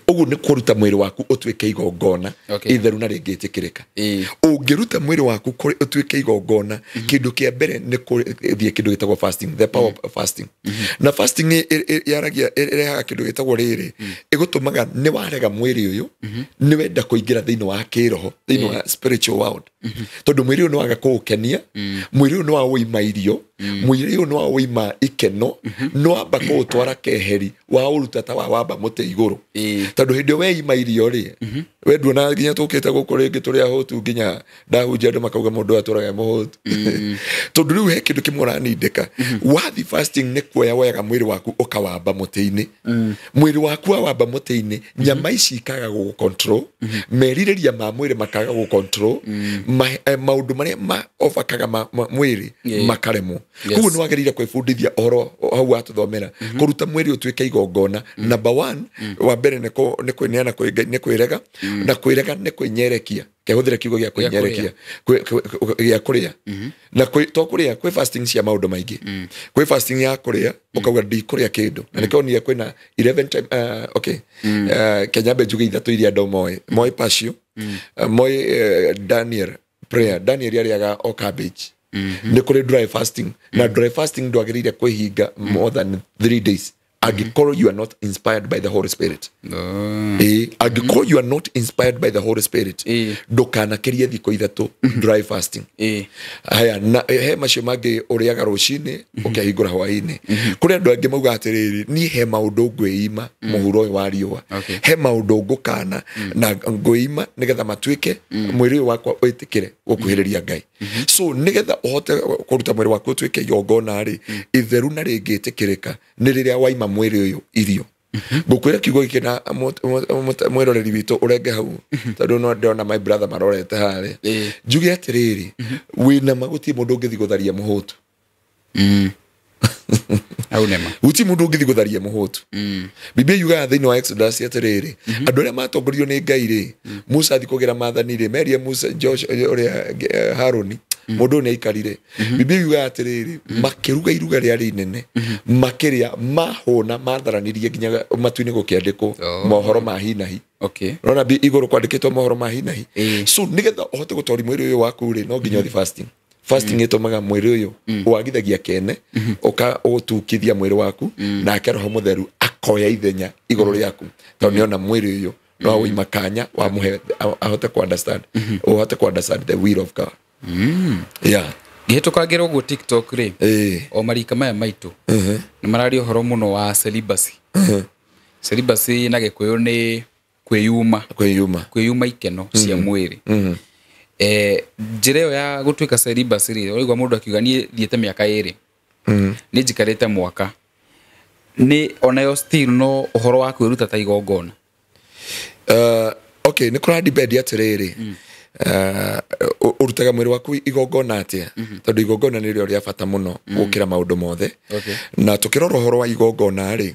Ũguo nĩ kũruta mwĩrĩ waku ũtuĩke igongona itheru na rĩngĩtĩkĩrĩka. Ũngĩruta mwĩrĩ waku ũtuĩke igongona, kĩndũ kĩa mbere nĩ kũthiĩ kĩndũ gĩtagwo fasting, the power of fasting. Na fasting yaragia, ĩrehaga kĩndũ gĩtagwo rĩrĩ, ĩgũtũmaga nĩ warega mwĩrĩ ũyũ, nĩ wenda kũingĩra thĩinĩ wa kĩroho, thĩinĩ wa spiritual world, tondũ mwĩrĩ ũyũ nĩ waga kũũkenia, mwĩrĩ ũyũ nĩ wa ũima irio, mwĩrĩ ũyũ nĩ wa ũima ikeno, nĩ wamba kũũtwara keheri, waũruta ta wa wamba mũtĩ igũrũ. Tondũ hĩndĩ ĩyo weima irio rĩ, we nduona nginya tũkĩte gũkũ rĩngĩ tũrĩ ahũtu, nginya ndahunjia andũ makauga mũndũ ũyũ atũraga e mũhũtu, tondũ rĩu he kĩndũ kĩmwe ũranindĩka. Wathi fasting nĩ kuoya woyaga mwĩrĩ waku ũkawamba mũtĩ-inĩ. Mwĩrĩ waku wawamba mũtĩ-inĩ, nyama ici ikaga gũgũ control, merirĩria ma mwĩrĩ makaga gũ control, maũndũ marĩa ma overkaga ma mwĩrĩ makaremwo. Koguo nĩ wagĩrĩire kwĩbundithia ũhoro hau watũthomera kũruta mwĩrĩ ũtuĩke igongona. Number one, wa mbere nĩ kwĩneana kwĩ Ngai, nĩ kwĩrega, na kwĩrega nĩ kwĩnyerekia, kehũthĩre kiugo gĩa kwĩnyerekia, gĩa kũrĩa na to kũrĩa. Kwĩ fasting cia maũndũ maingĩ. Kwĩ fasting ya kũrĩa, ũkauga ndikũrĩa kĩndũ, na nĩkĩo onire kwĩna 11 time, okay, Kenya mbe njuge ithatũ iria andũ moĩ moĩ pacio, moĩ Daniel prayer. Daniel arĩaga o cabbage. Nĩ kũrĩ dry fasting, na dry fasting ndwagĩrĩire kwĩhinga more than 3 days angĩkorwo you are not inspired by the Holy Spirit. Angĩkorwo you are not inspired by the Holy Spirit, ndũkanakĩrie thikũ 3 dry fasting. Haya, na he macio mangĩ ũrĩaga rũcinĩ ũkehingũra hwaĩ-inĩ. Kũrĩ andũ angĩ mauga atĩrĩrĩ, niĩ he maũndũ ngwĩima mũhuro ũyũ wa riũa, he maũndũ ngũkana na ngwĩima nĩgetha matuĩke mwĩrĩ ũyũ wakwa wĩtĩkĩre gũkuhĩrĩria Ngai. So nĩgetha ũhote kũruta mwĩrĩ waku ũtuĩke igongona rĩ, itheru na rĩngĩtĩkĩrĩka nĩ rĩrĩa waima mwĩrĩ ũyũ irio. Ngũkwĩra kiugo gĩkĩ na mwĩroreri witũ ũrenge hau, tondũ no ndĩrona my brother marorete harĩa. Njuge atĩrĩrĩ, wĩna ma gũtirĩ mũndũ ũngĩthiĩ gũtharia mũhũtu. Hau nĩma. Gũtirĩ mũndũ ũngĩthiĩ gũtharia mũhũtu. Biblia yugaga thĩinĩ wa Exodus atĩrĩrĩ, andũ arĩa matongoririo nĩ Ngai rĩ, Musa athiĩ kũgĩra maathani rĩ, merie Musa, Joshua, ũrĩa Harũni, mũndũ ũyũ nĩaikarire. Biblia yugaga atĩrĩrĩ, makĩruga iruga rĩarĩ inene, makĩrĩa, mahũna, matharanirie nginya matu-inĩ gũkĩandĩkwo mohoro ma hi na hi. Ũrona igũrũ kwandĩkĩtwo mohoro ma hi na hi. So nĩgetha ũhote gũtoria mwĩrĩ ũyũ waku rĩ, no nginya ũthiĩ fasting. Fasting ĩtũmaga mwĩrĩ ũyũ wagithagia kene, ũtukithia mwĩrĩ waku, nake Roho Mũtheru akoya ithenya igũrũ rĩaku, tondũ nĩona mwĩrĩ ũyũ no ũima kanya wamũhe ahote ku understand, ũhote ku understand the will of God. Yeah. Ngĩhĩtũkangĩra ũguo TikTok rĩ, o marika maya maitũ nĩ mararia ũhoro mũno wa celibacy. Celibacy na Gĩkũyũ nĩ kwĩyuma. Kwĩyuma. Kwĩyuma ikeno cia mwĩrĩ. Njĩra ĩyo ya gũtuĩka celibacy rĩ, ũraigua mũndũ akiuga niĩ thiĩte mĩaka 2, nĩ njikarĩte mwaka, nĩ onayo still no ũhoro wa kwĩruta ta igongona. Okay, nĩ kũra depend atĩrĩrĩ, ũrutaga mwĩrĩ waku igongona atĩa, tondũ igongona nĩrĩo rĩa bata mũno gũkĩra maũndũ mothe. Na tũkĩrora ũhoro wa igongona rĩ,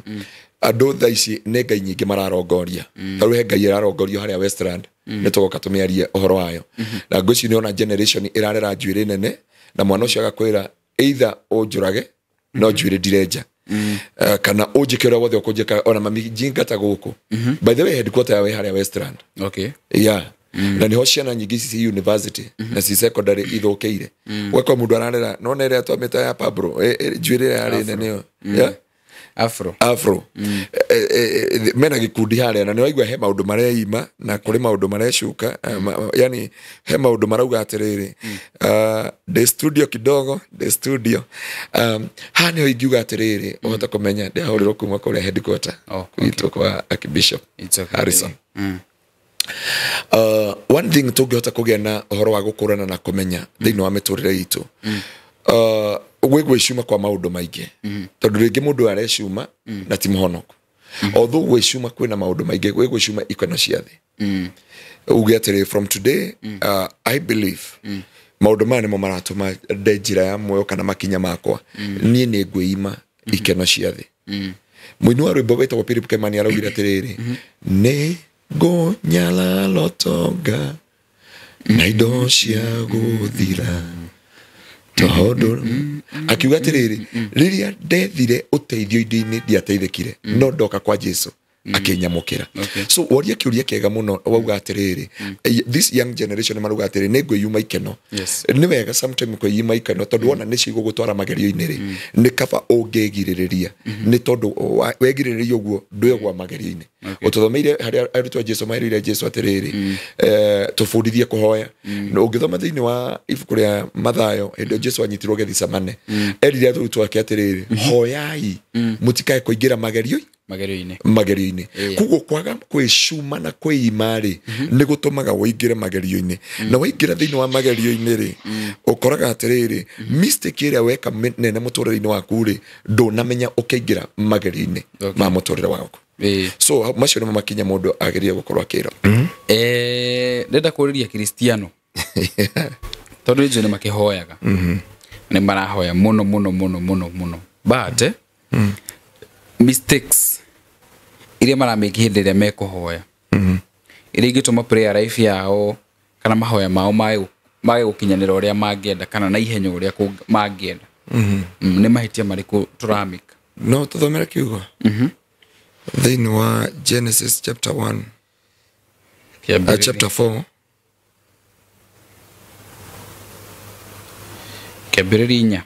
andũ thaa ici nĩ ngai nyingĩ mararongoria. Ta rĩu he ngai ĩrarongorio harĩa Westland, nĩ tũgoka tũmĩarie ũhoro wayo. Na ngwĩciria nĩona generation ĩrarera njuĩrĩ nene, na mwana ũcio agakwĩra either ũnjũrage no njuĩrĩ ndirenja, kana ũnjĩke ũrĩa wothe ũkũnjĩka, ona mami njingata gũkũ. By the way, headquarter yawe harĩa Westland. Yeah. Na niho ciana nyingĩ ici ci university na ci secondary ithũkĩire. Ũgakora mũndũ ararera, no nĩ ĩrĩa twamĩta ya Pablo, njuĩrĩ ĩrĩa yarĩ nene ĩyo. Yeah? Afro. Afro. Mena gĩkundi harĩa, na nĩwaigua he maũndũ mareima na kũrĩ maũndũ marecuka, yani he maũndũ marauga atĩrĩrĩ, ndĩ studio kidogo, ndĩ studio. Haha nĩho ingiuga atĩrĩrĩ, ũhote kũmenya ndĩahũrĩrwo kuma kũrĩa headquarter gwitũ kwa Archbishop Harrison. One thing tũngĩhota kũgĩa na ũhoro wa gũkũrana na kũmenya thĩinĩ wa mĩtũrĩre itũ, gwĩ gwĩcuma kwa maũndũ maingĩ, tondũ rĩngĩ mũndũ arecuma na ti mũhonoku. Although gwĩcuma kwĩna maũndũ maingĩ, gwĩ gwĩcuma ikeno cia thĩ. Uge atĩrĩ, from today, I believe maũndũ maya nĩmo maratũma nde njĩra ya muoyo kana makinya makwa, niĩ nĩ ngwĩima ikeno cia thĩ. Mũini wa rwĩmbo wĩtagwo Philip Kimani araugire atĩrĩrĩ, nĩ ngũnyala lotonga na indo cia gũthira, tondũ akiuga atĩrĩrĩ, rĩrĩa ndethire ũteithio indo-inĩ ndiateithĩkire, no ndoka kwa Jesu akĩnyamũkĩra. So woria kĩũria kĩega mũno, wauga atĩrĩrĩ, this young generation marauga atĩrĩrĩ, nĩ ngwĩyuma ikeno. Nĩ wega sometime kwĩyuma ikeno, tondũ wona nĩcio igũgũtwara magerio-inĩ rĩ, nĩ kaba ũngĩgirĩrĩria, nĩ tondũ wegirĩrĩria ũguo ndwĩgwa magerio-inĩ. Ũtũthomeire harĩa arutwo a Jesu merire Jesu atĩrĩrĩ, tũbundithie kũhoya. Na ũngĩthoma thĩinĩ wa ibuku rĩa Mathayo, hĩndĩ ĩyo Jesu anyitirwo Gethsemane, erire arutwo ake atĩrĩrĩ, hoyai mũtikae kũingĩra magerio-inĩ. Magerio-inĩ. Magerio-inĩ. Koguo kwaga kwĩcuma na kwĩima rĩ, nĩ gũtũmaga ũingĩre magerio-inĩ. Na waingĩra thĩinĩ wa magerio-inĩ rĩ, ũkoraga atĩrĩrĩ, mistake ĩrĩa weka nene mũtũrĩre-inĩ waku rĩ, ndũnamenya ũkĩingĩra magerio-inĩ ma mũtũrĩre waku. So macio nĩmo makinya mũndũ agĩrĩire gũkorwo akĩra. Ndĩrenda kũũrĩria Kristiano. Tondũ nĩ njũĩ nĩ makĩhoyaga. Nĩ marahoya mũno mũno mũno mũno mũno. But mistakes iria maramĩka hĩndĩ ĩrĩa mekũhoya, iria ingĩtũma prayer life yao kana mahoya mao mage gũkinyanĩra ũrĩa mangĩenda kana na ihenya ũrĩa mangĩenda. Nĩ mahĩtia marĩkũ tũramĩka? No tũthomere kiugo. Thĩinĩ wa Genesis chapter 1, chapter 4. Kĩambĩrĩria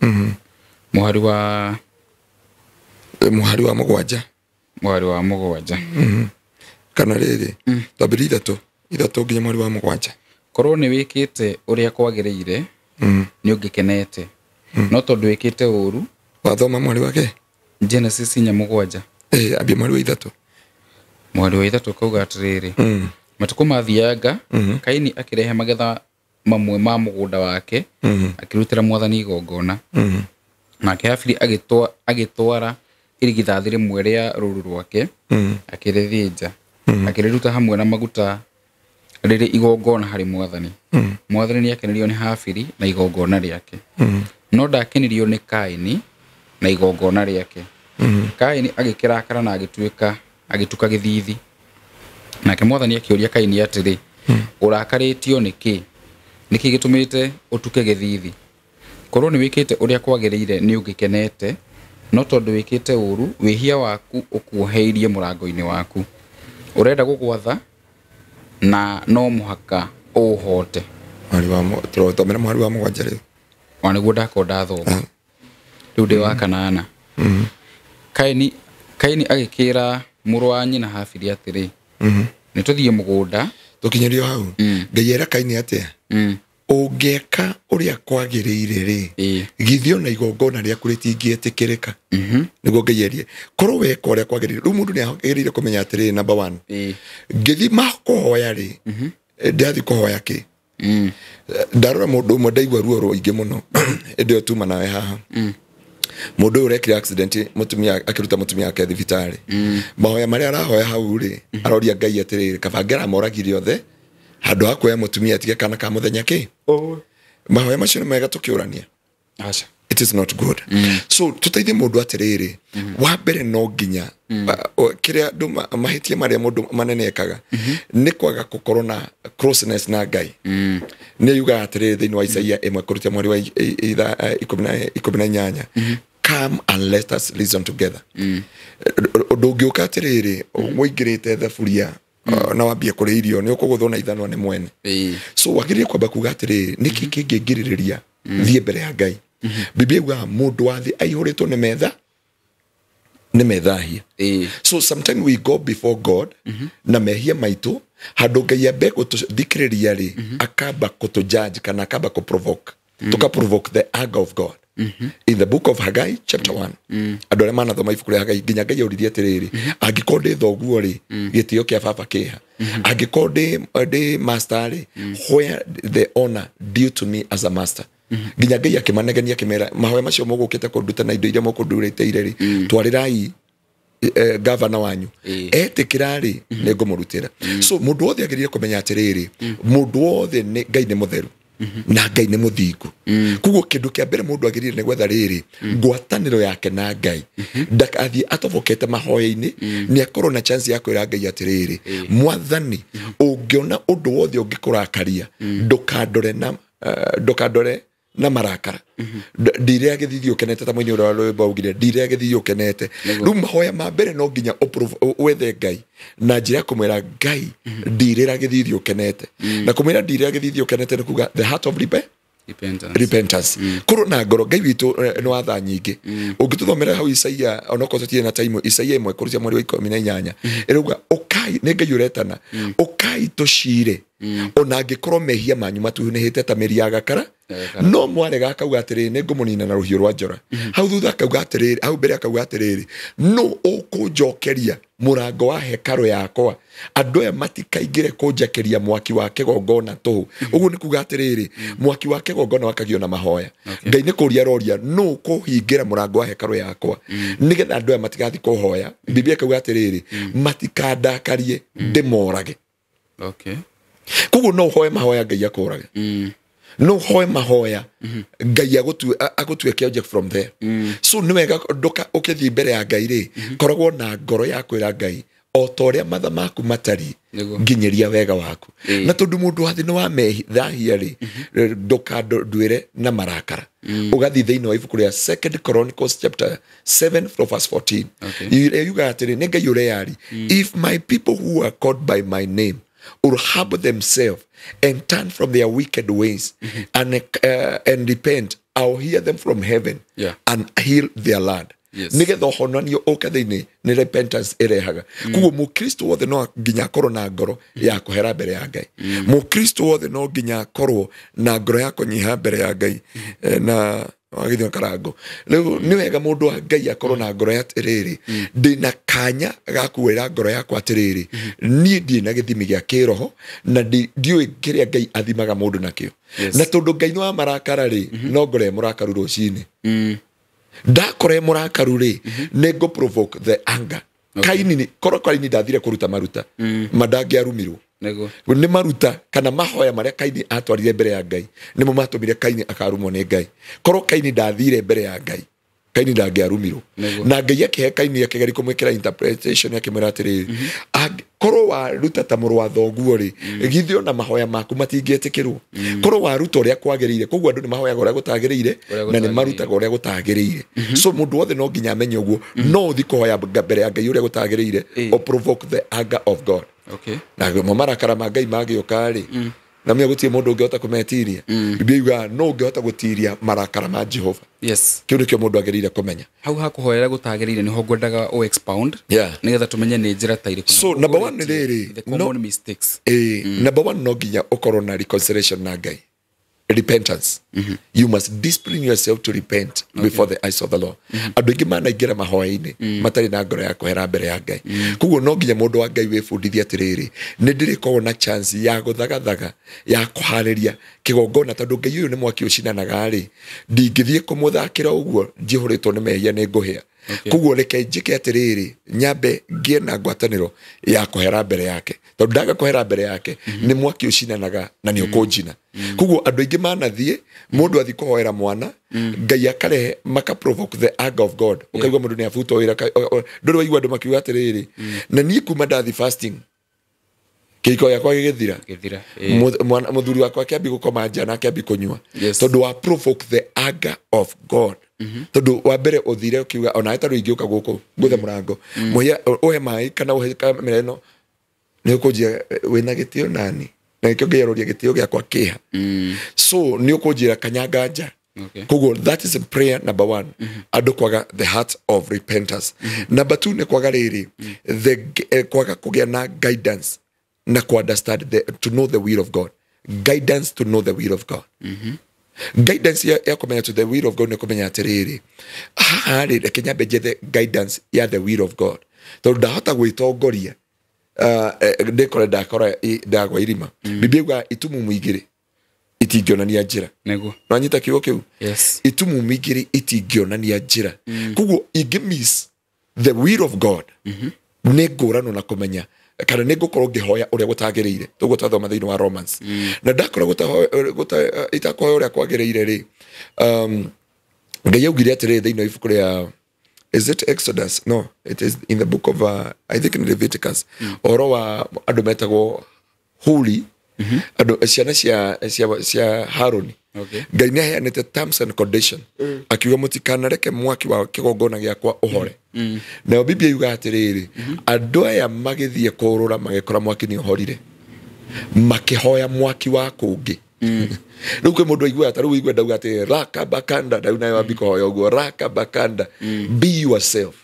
4. Mũhari wa Mũhari wa 7. Mũhari wa 7. Kana rĩrĩ twambĩrĩrie 3 nginya mũhari wa 7. Korwo nĩ wĩkĩte ũrĩa kwagĩrĩire nĩ ũngĩkenete, no tondũ wĩkĩte ũru. Wathoma mũhari wake? Genesis 4:7. Ambia mũhari wa 3. Mũhari wa 3 kauga atĩrĩrĩ, matukũ mathianga Kaini akĩrehe magetha mamwe ma mũgũnda wake, akĩrutĩra Mwathani igongona. Nake Habili agĩtwara irigithathi rĩmwe rĩa rũũru rwake, akĩrĩthĩnja, akĩrĩruta hamwe na maguta rĩrĩ igongona harĩ Mwathani. Mwathani nĩakenirio nĩ Habili na igongona rĩake, no ndakenirio nĩ Kaini na igongona rĩake. Kaini agĩkĩrakara na agĩtuka gĩthithi. Nake Mwathani akĩũria Kaini atĩrĩ, ũrakarĩtio nĩkĩ? Nĩkĩ gĩtũmĩte ũtuke gĩthithi? Korwo nĩ wĩkĩte ũrĩa kwagĩrĩire nĩ ũngĩkenete, no tondũ wĩkĩte ũru, wĩhia waku ũkuoheirie mũrango-inĩ waku. Ũrenda gũgwatha na no mũhaka ũũhote. Tũrothomera mũhari wa 7 rĩu. Ona nĩguo ndakorwo ndathoma. Rĩu ndĩ wa 8. Kaini agĩkĩra mũrũ wa nyina Habili atĩrĩ, nĩ tũthiĩ mũgũnda. Tũkinyĩrio hau. Ngai era Kaini atĩa? Ũngĩeka ũrĩa kwagĩrĩire rĩ, githĩ ona igongona rĩaku rĩtingĩetĩkĩrĩka? Nĩguo Ngai erie. Korwo weka ũrĩa kwagĩrĩire. Rĩu mũndũ nĩ agĩrĩire kũmenya atĩrĩrĩ, number 1, ngĩthiĩ kũhoya rĩ, ndĩrathiĩ kũhoya kĩ? Ndarora mũndũ ũmwe ndaigua ruo rũingĩ mũno ĩndĩ ĩyo tuma nawe haha. Mũndũ ũyũ ũrekire accident, mũtumia akĩruta mũtumia wake thibitarĩ. Mahoya marĩa arahoya hau rĩ, aroria Ngai atĩrĩrĩ, kaba ngĩramoragire othe handũ ha kuoya mũtumia atige kana ka mũthenya kĩ? Mahoya macio nĩ mega tũkĩũrania. Aca. It is not good. So tũteithie mũndũ atĩrĩrĩ, wa mbere no nginya kĩrĩa andũ mahĩtia marĩa mũndũ manene ekaga nĩ kwaga gũkorwo na closeness na Ngai. Nĩ yugaga atĩrĩrĩ thĩinĩ wa Isaia 1 kũruta mweri wa 18, come and let us reason together. Ũndũ ũngĩũka atĩrĩrĩ, ũingĩrĩte thaburia na wambie kũrĩa irio, nĩ ũkũgũthwo na ithanwa nĩ mwene. So wagĩrĩire kwamba kuga atĩrĩrĩ, nĩkĩ kĩngĩngirĩrĩria thiĩ mbere ya Ngai? Biblia yugaga mũndũ wa thĩ aihũrĩtwo nĩ metha, nĩ methahia. So sometimes we go before God na mehia maitũ, handũ Ngai ambe gũtũthikĩrĩria rĩ, akamba kũtũ-judge kana akamba kũ-provoke. Tũka-provoke the anger of God. In the book of Haggai chapter 1, andũ arĩa manathoma ibuku rĩa Haggai, nginya Ngai auririe atĩrĩrĩ, angĩkorwo ndĩ thoguo rĩ, gĩtĩo kĩa baba kĩha. Angĩkorwo ndĩ master rĩ, where the honor due to me as a master. Nginya Ngai akĩmanegenia akĩmera, mahoya macio mũgũkĩte kũnduta na indo iria mũkũndurĩte rĩ, twarĩrai gavana wanyu. Etĩkĩra rĩ, nĩ ngũmũrutĩra. So mũndũ wothe agĩrĩire kũmenya atĩrĩrĩ, mũndũ wothe nĩ Ngai nĩ mũtheru na Ngai nĩ mũthingu. Koguo kĩndũ kĩa mbere mũndũ agĩrĩire nĩ gwetha rĩrĩ, ngwatanĩro yake na Ngai. Ndagathiĩ atobokete mahoya-inĩ, nĩ akorwo na chance ya kwĩra Ngai atĩrĩrĩ, Mwathani, ũngĩona ũndũ wothe ũngĩkũrakaria, ndũkandore na marakara. Ndirĩa gĩthithi ũkenete ta mũini ũrĩa wa rwĩmbo augire, ndirĩa gĩthithi ũkenete. Rĩu mahoya ma mbere no nginya wethe Ngai na njĩra ya kũmwĩra Ngai, ndirĩra gĩthithi ũkenete. Na kũmwĩra ndirĩra gĩthithi ũkenete nĩ kuga the heart of repentance. Repentance. Korwo na ngoro Ngai witũ nĩ wa tha nyingĩ. Ũngĩtũthomera hau Isaia, onokorwo tũtirĩ na time, Isaia 1 kũruta mweri wa 18, ĩrauga ũkai, nĩ Ngai ũretana, ũkai tũcire, ona angĩkorwo mehia manyu matuhunĩhĩte ta mĩri ya gakara, no mwarega akauga atĩrĩrĩ, nĩ ngũmũnina na rũhiũ rwa njora. Hau thutha akauga atĩrĩrĩ, hau mbere akauga atĩrĩrĩ, no ũkũnjokeria mũrango wa hekarũ yakwa, andũ aya matikaingĩre kũnjakĩria mwaki wa kĩgongona tũhũ. Ũguo nĩ kuga atĩrĩrĩ, mwaki wa kĩgongona wakagio na mahoya. Ngai nĩ kũria aroria, nũ ũkũhingĩra mũrango wa hekarũ yakwa nĩgetha andũ aya matigathiĩ kũhoya. Biblia ĩkauga atĩrĩrĩ, matikandakarie ndĩmorage. Koguo no ũhoe mahoya Ngai akũrage. No ũhoe mahoya Ngai agũtue kĩonje from there. So nĩ wega ndũka ũkĩthiĩ mbere ya Ngai rĩ, koragwo na ngoro ya kwĩra Ngai o ta ũrĩa matha maku matariĩ, nginyĩria wega waku. Na tondũ mũndũ wa thĩ nĩ wa methahia rĩ, ndũkandwĩre na marakara. Ũgathiĩ thĩinĩ wa ibuku rĩa Second Chronicles chapter 7 from verse 14. Yugaga atĩrĩ, nĩ Ngai ũreyari, if my people who are called by my name will humble themselves and turn from their wicked ways and repent, I'll hear them from heaven and heal their land. Nigetha ũhonanio ũke thĩinĩ nĩ repentance ĩrehaga. Koguo mũkristo wothe no nginya akorwo na ngoro ya kũhera mbere ya Ngai. Mũkristo wothe no nginya akorwo na ngoro ya kũnyiha mbere ya Ngai. Na wagithio karango rĩu nĩ wega mũndũ wa Ngai akorwo na ngoro ya atĩrĩrĩ, ndĩna kanya ga kuwĩra ngoro yakwa atĩrĩrĩ, niĩ ndirĩ na gĩthimi gĩa kĩroho na ndiũĩ kĩrĩa Ngai athimaga mũndũ nakĩo. Na tondũ Ngai nĩ wa marakara rĩ, no ngoro e mũrakaru rũcinĩ. Ndakora e mũrakaru rĩ, nĩ ngũ provoke the anger. Kaini korwo Kaini ndathire kũruta maruta mandangĩarumirwo. Nĩ maruta kana mahoya marĩa Kaini atwarire mbere ya Ngai nĩmo matũmire Kaini akarumwo nĩ Ngai. Korwo Kaini ndathire mbere ya Ngai, Kaini ndangĩarumirwo. Na Ngai akĩhe Kaini akĩgeria kũmwĩkĩra interpretation akĩmwĩra atĩrĩrĩ, korwo waruta ta mũrũ wa thoguo rĩ, githĩ ona mahoya maku matingĩetĩkĩrwo. Korwo waruta ũrĩa kwagĩrĩire, koguo andũ nĩ mahoyaga ũrĩa gũtagĩrĩire na nĩ marutaga ũrĩa gũtagĩrĩire. So mũndũ wothe no nginya amenye ũguo, no ũthi kũhoya mbere ya Ngai ũrĩa gũtagĩrĩire, or provoke the anger of God. Na mo marakara ma Ngai magĩũka rĩ, na mĩa gũtirĩ mũndũ ũngĩhota kũmetiria. Biblia yugaga no ũngĩhota gũtiria marakara ma Jehova. Kĩu nĩkĩo mũndũ agĩrĩire kũmenya. Hau hakũhoera gũtagĩrĩire nĩho ngwendaga ũ expound, nĩgetha tũmenye nĩ njĩra ta irĩkũ. So number one nĩ rĩrĩ, the common mistakes. Number one no nginya ũkorwo na reconciliation na Ngai. Repentance. You must discipline yourself to repent before the eyes of the Lord. Andũ aingĩ manaingĩra mahoya-inĩ matarĩ na ngoro ya kũhera mbere ya Ngai. Koguo no nginya mũndũ wa Ngai wĩbundithie atĩrĩrĩ, nĩ ndĩrĩkorwo na chance ya gũthagathaga, ya kũharĩria kĩgongona, tondũ Ngai ũyũ nĩ mwaki ũcinanaga rĩ, ndingĩthiĩ kũmũthakĩra ũguo njihũrĩtwo nĩ mehia nĩ ngũhĩa. Koguo reke njĩke atĩrĩrĩ, nyambe ngĩe na ngwatanĩro ya kũhera mbere yake, tondũ ndaga kũhera mbere yake nĩ mwaki ũcinanaga na nĩ ũkũnjina. Koguo andũ aingĩ manathiĩ, mũndũ athiĩ kũhoera mwana, Ngai akarehe maka provoke the anger of God. Ũkaigua mũndũ nĩ abutwo wĩra, ndũrĩ waigua andũ makiuga atĩrĩrĩ, na niĩ kuma ndathi fasting kĩhiko gĩakwa gĩgĩthira, mũthuri wakwa akĩambia gũkoma nja na akĩambia kũnyua, tondũ wa provoke the anger of God. Tondũ wa mbere ũthire ũkiuga ona tarĩ ingĩũka gũkũ ngũthe mũrango mũhia ũhe maĩ kana ũhe kamera ĩno, nĩ ũkũnjia wĩna gĩtĩo nani, na nĩkĩo ngĩroria gĩtĩo gĩakwa kĩha. So nĩ ũkũnjĩra kanyanga nja. Koguo that is a prayer number one. Andũ kwaga the heart of repentance. Number two nĩ kwaga rĩrĩ, kwaga kũgĩa na guidance na ku understand to know the will of God. Guidance to know the will of God. Guidance ya kũmenya to the will of God nĩ kũmenya atĩrĩrĩ, haha rĩ, reke nyambe njethe guidance ya the will of God, tondũ ndahota gwĩtongoria ndĩkore ndakora ndagwa irima. Biblia yugaga itumumu igĩrĩ itingĩonania njĩra. Nĩwanyita kiugo kĩu? Itumumu igĩrĩ itingĩonania njĩra. Koguo ingĩ miss the will of God, nĩ ngũrano na kũmenya kana nĩ ngũkorwo ngĩhoya ũrĩa gũtagĩrĩire. Tũguo twathoma thĩinĩ wa Romans. Na ndakorwo itakũhoya ũrĩa kwagĩrĩire rĩ, Ngai augire atĩrĩrĩ thĩinĩ wa ibuku rĩa, is it Exodus? No, it is in the book of I think in Leviticus. Ũhoro wa andũ metagwo Huri, andũ ciana cia Haruni. Ngai nĩ aheanĩte terms and condition. Akiuga mũtikanareke mwaki wa kĩgongona gĩakwa ũhore. Nayo Biblia yugaga atĩrĩrĩ, andũ aya magĩthiĩ kũũrũra magĩkora mwaki nĩ ũhorire, makĩhoya mwaki wa kũngĩ. Rĩu kwĩ mũndũ aiguaga ta rĩu ũigue ndauga atĩrĩrĩ, raka bakanda, rĩu nawe wambi kũhoya ũguo, raka bakanda. Be yourself.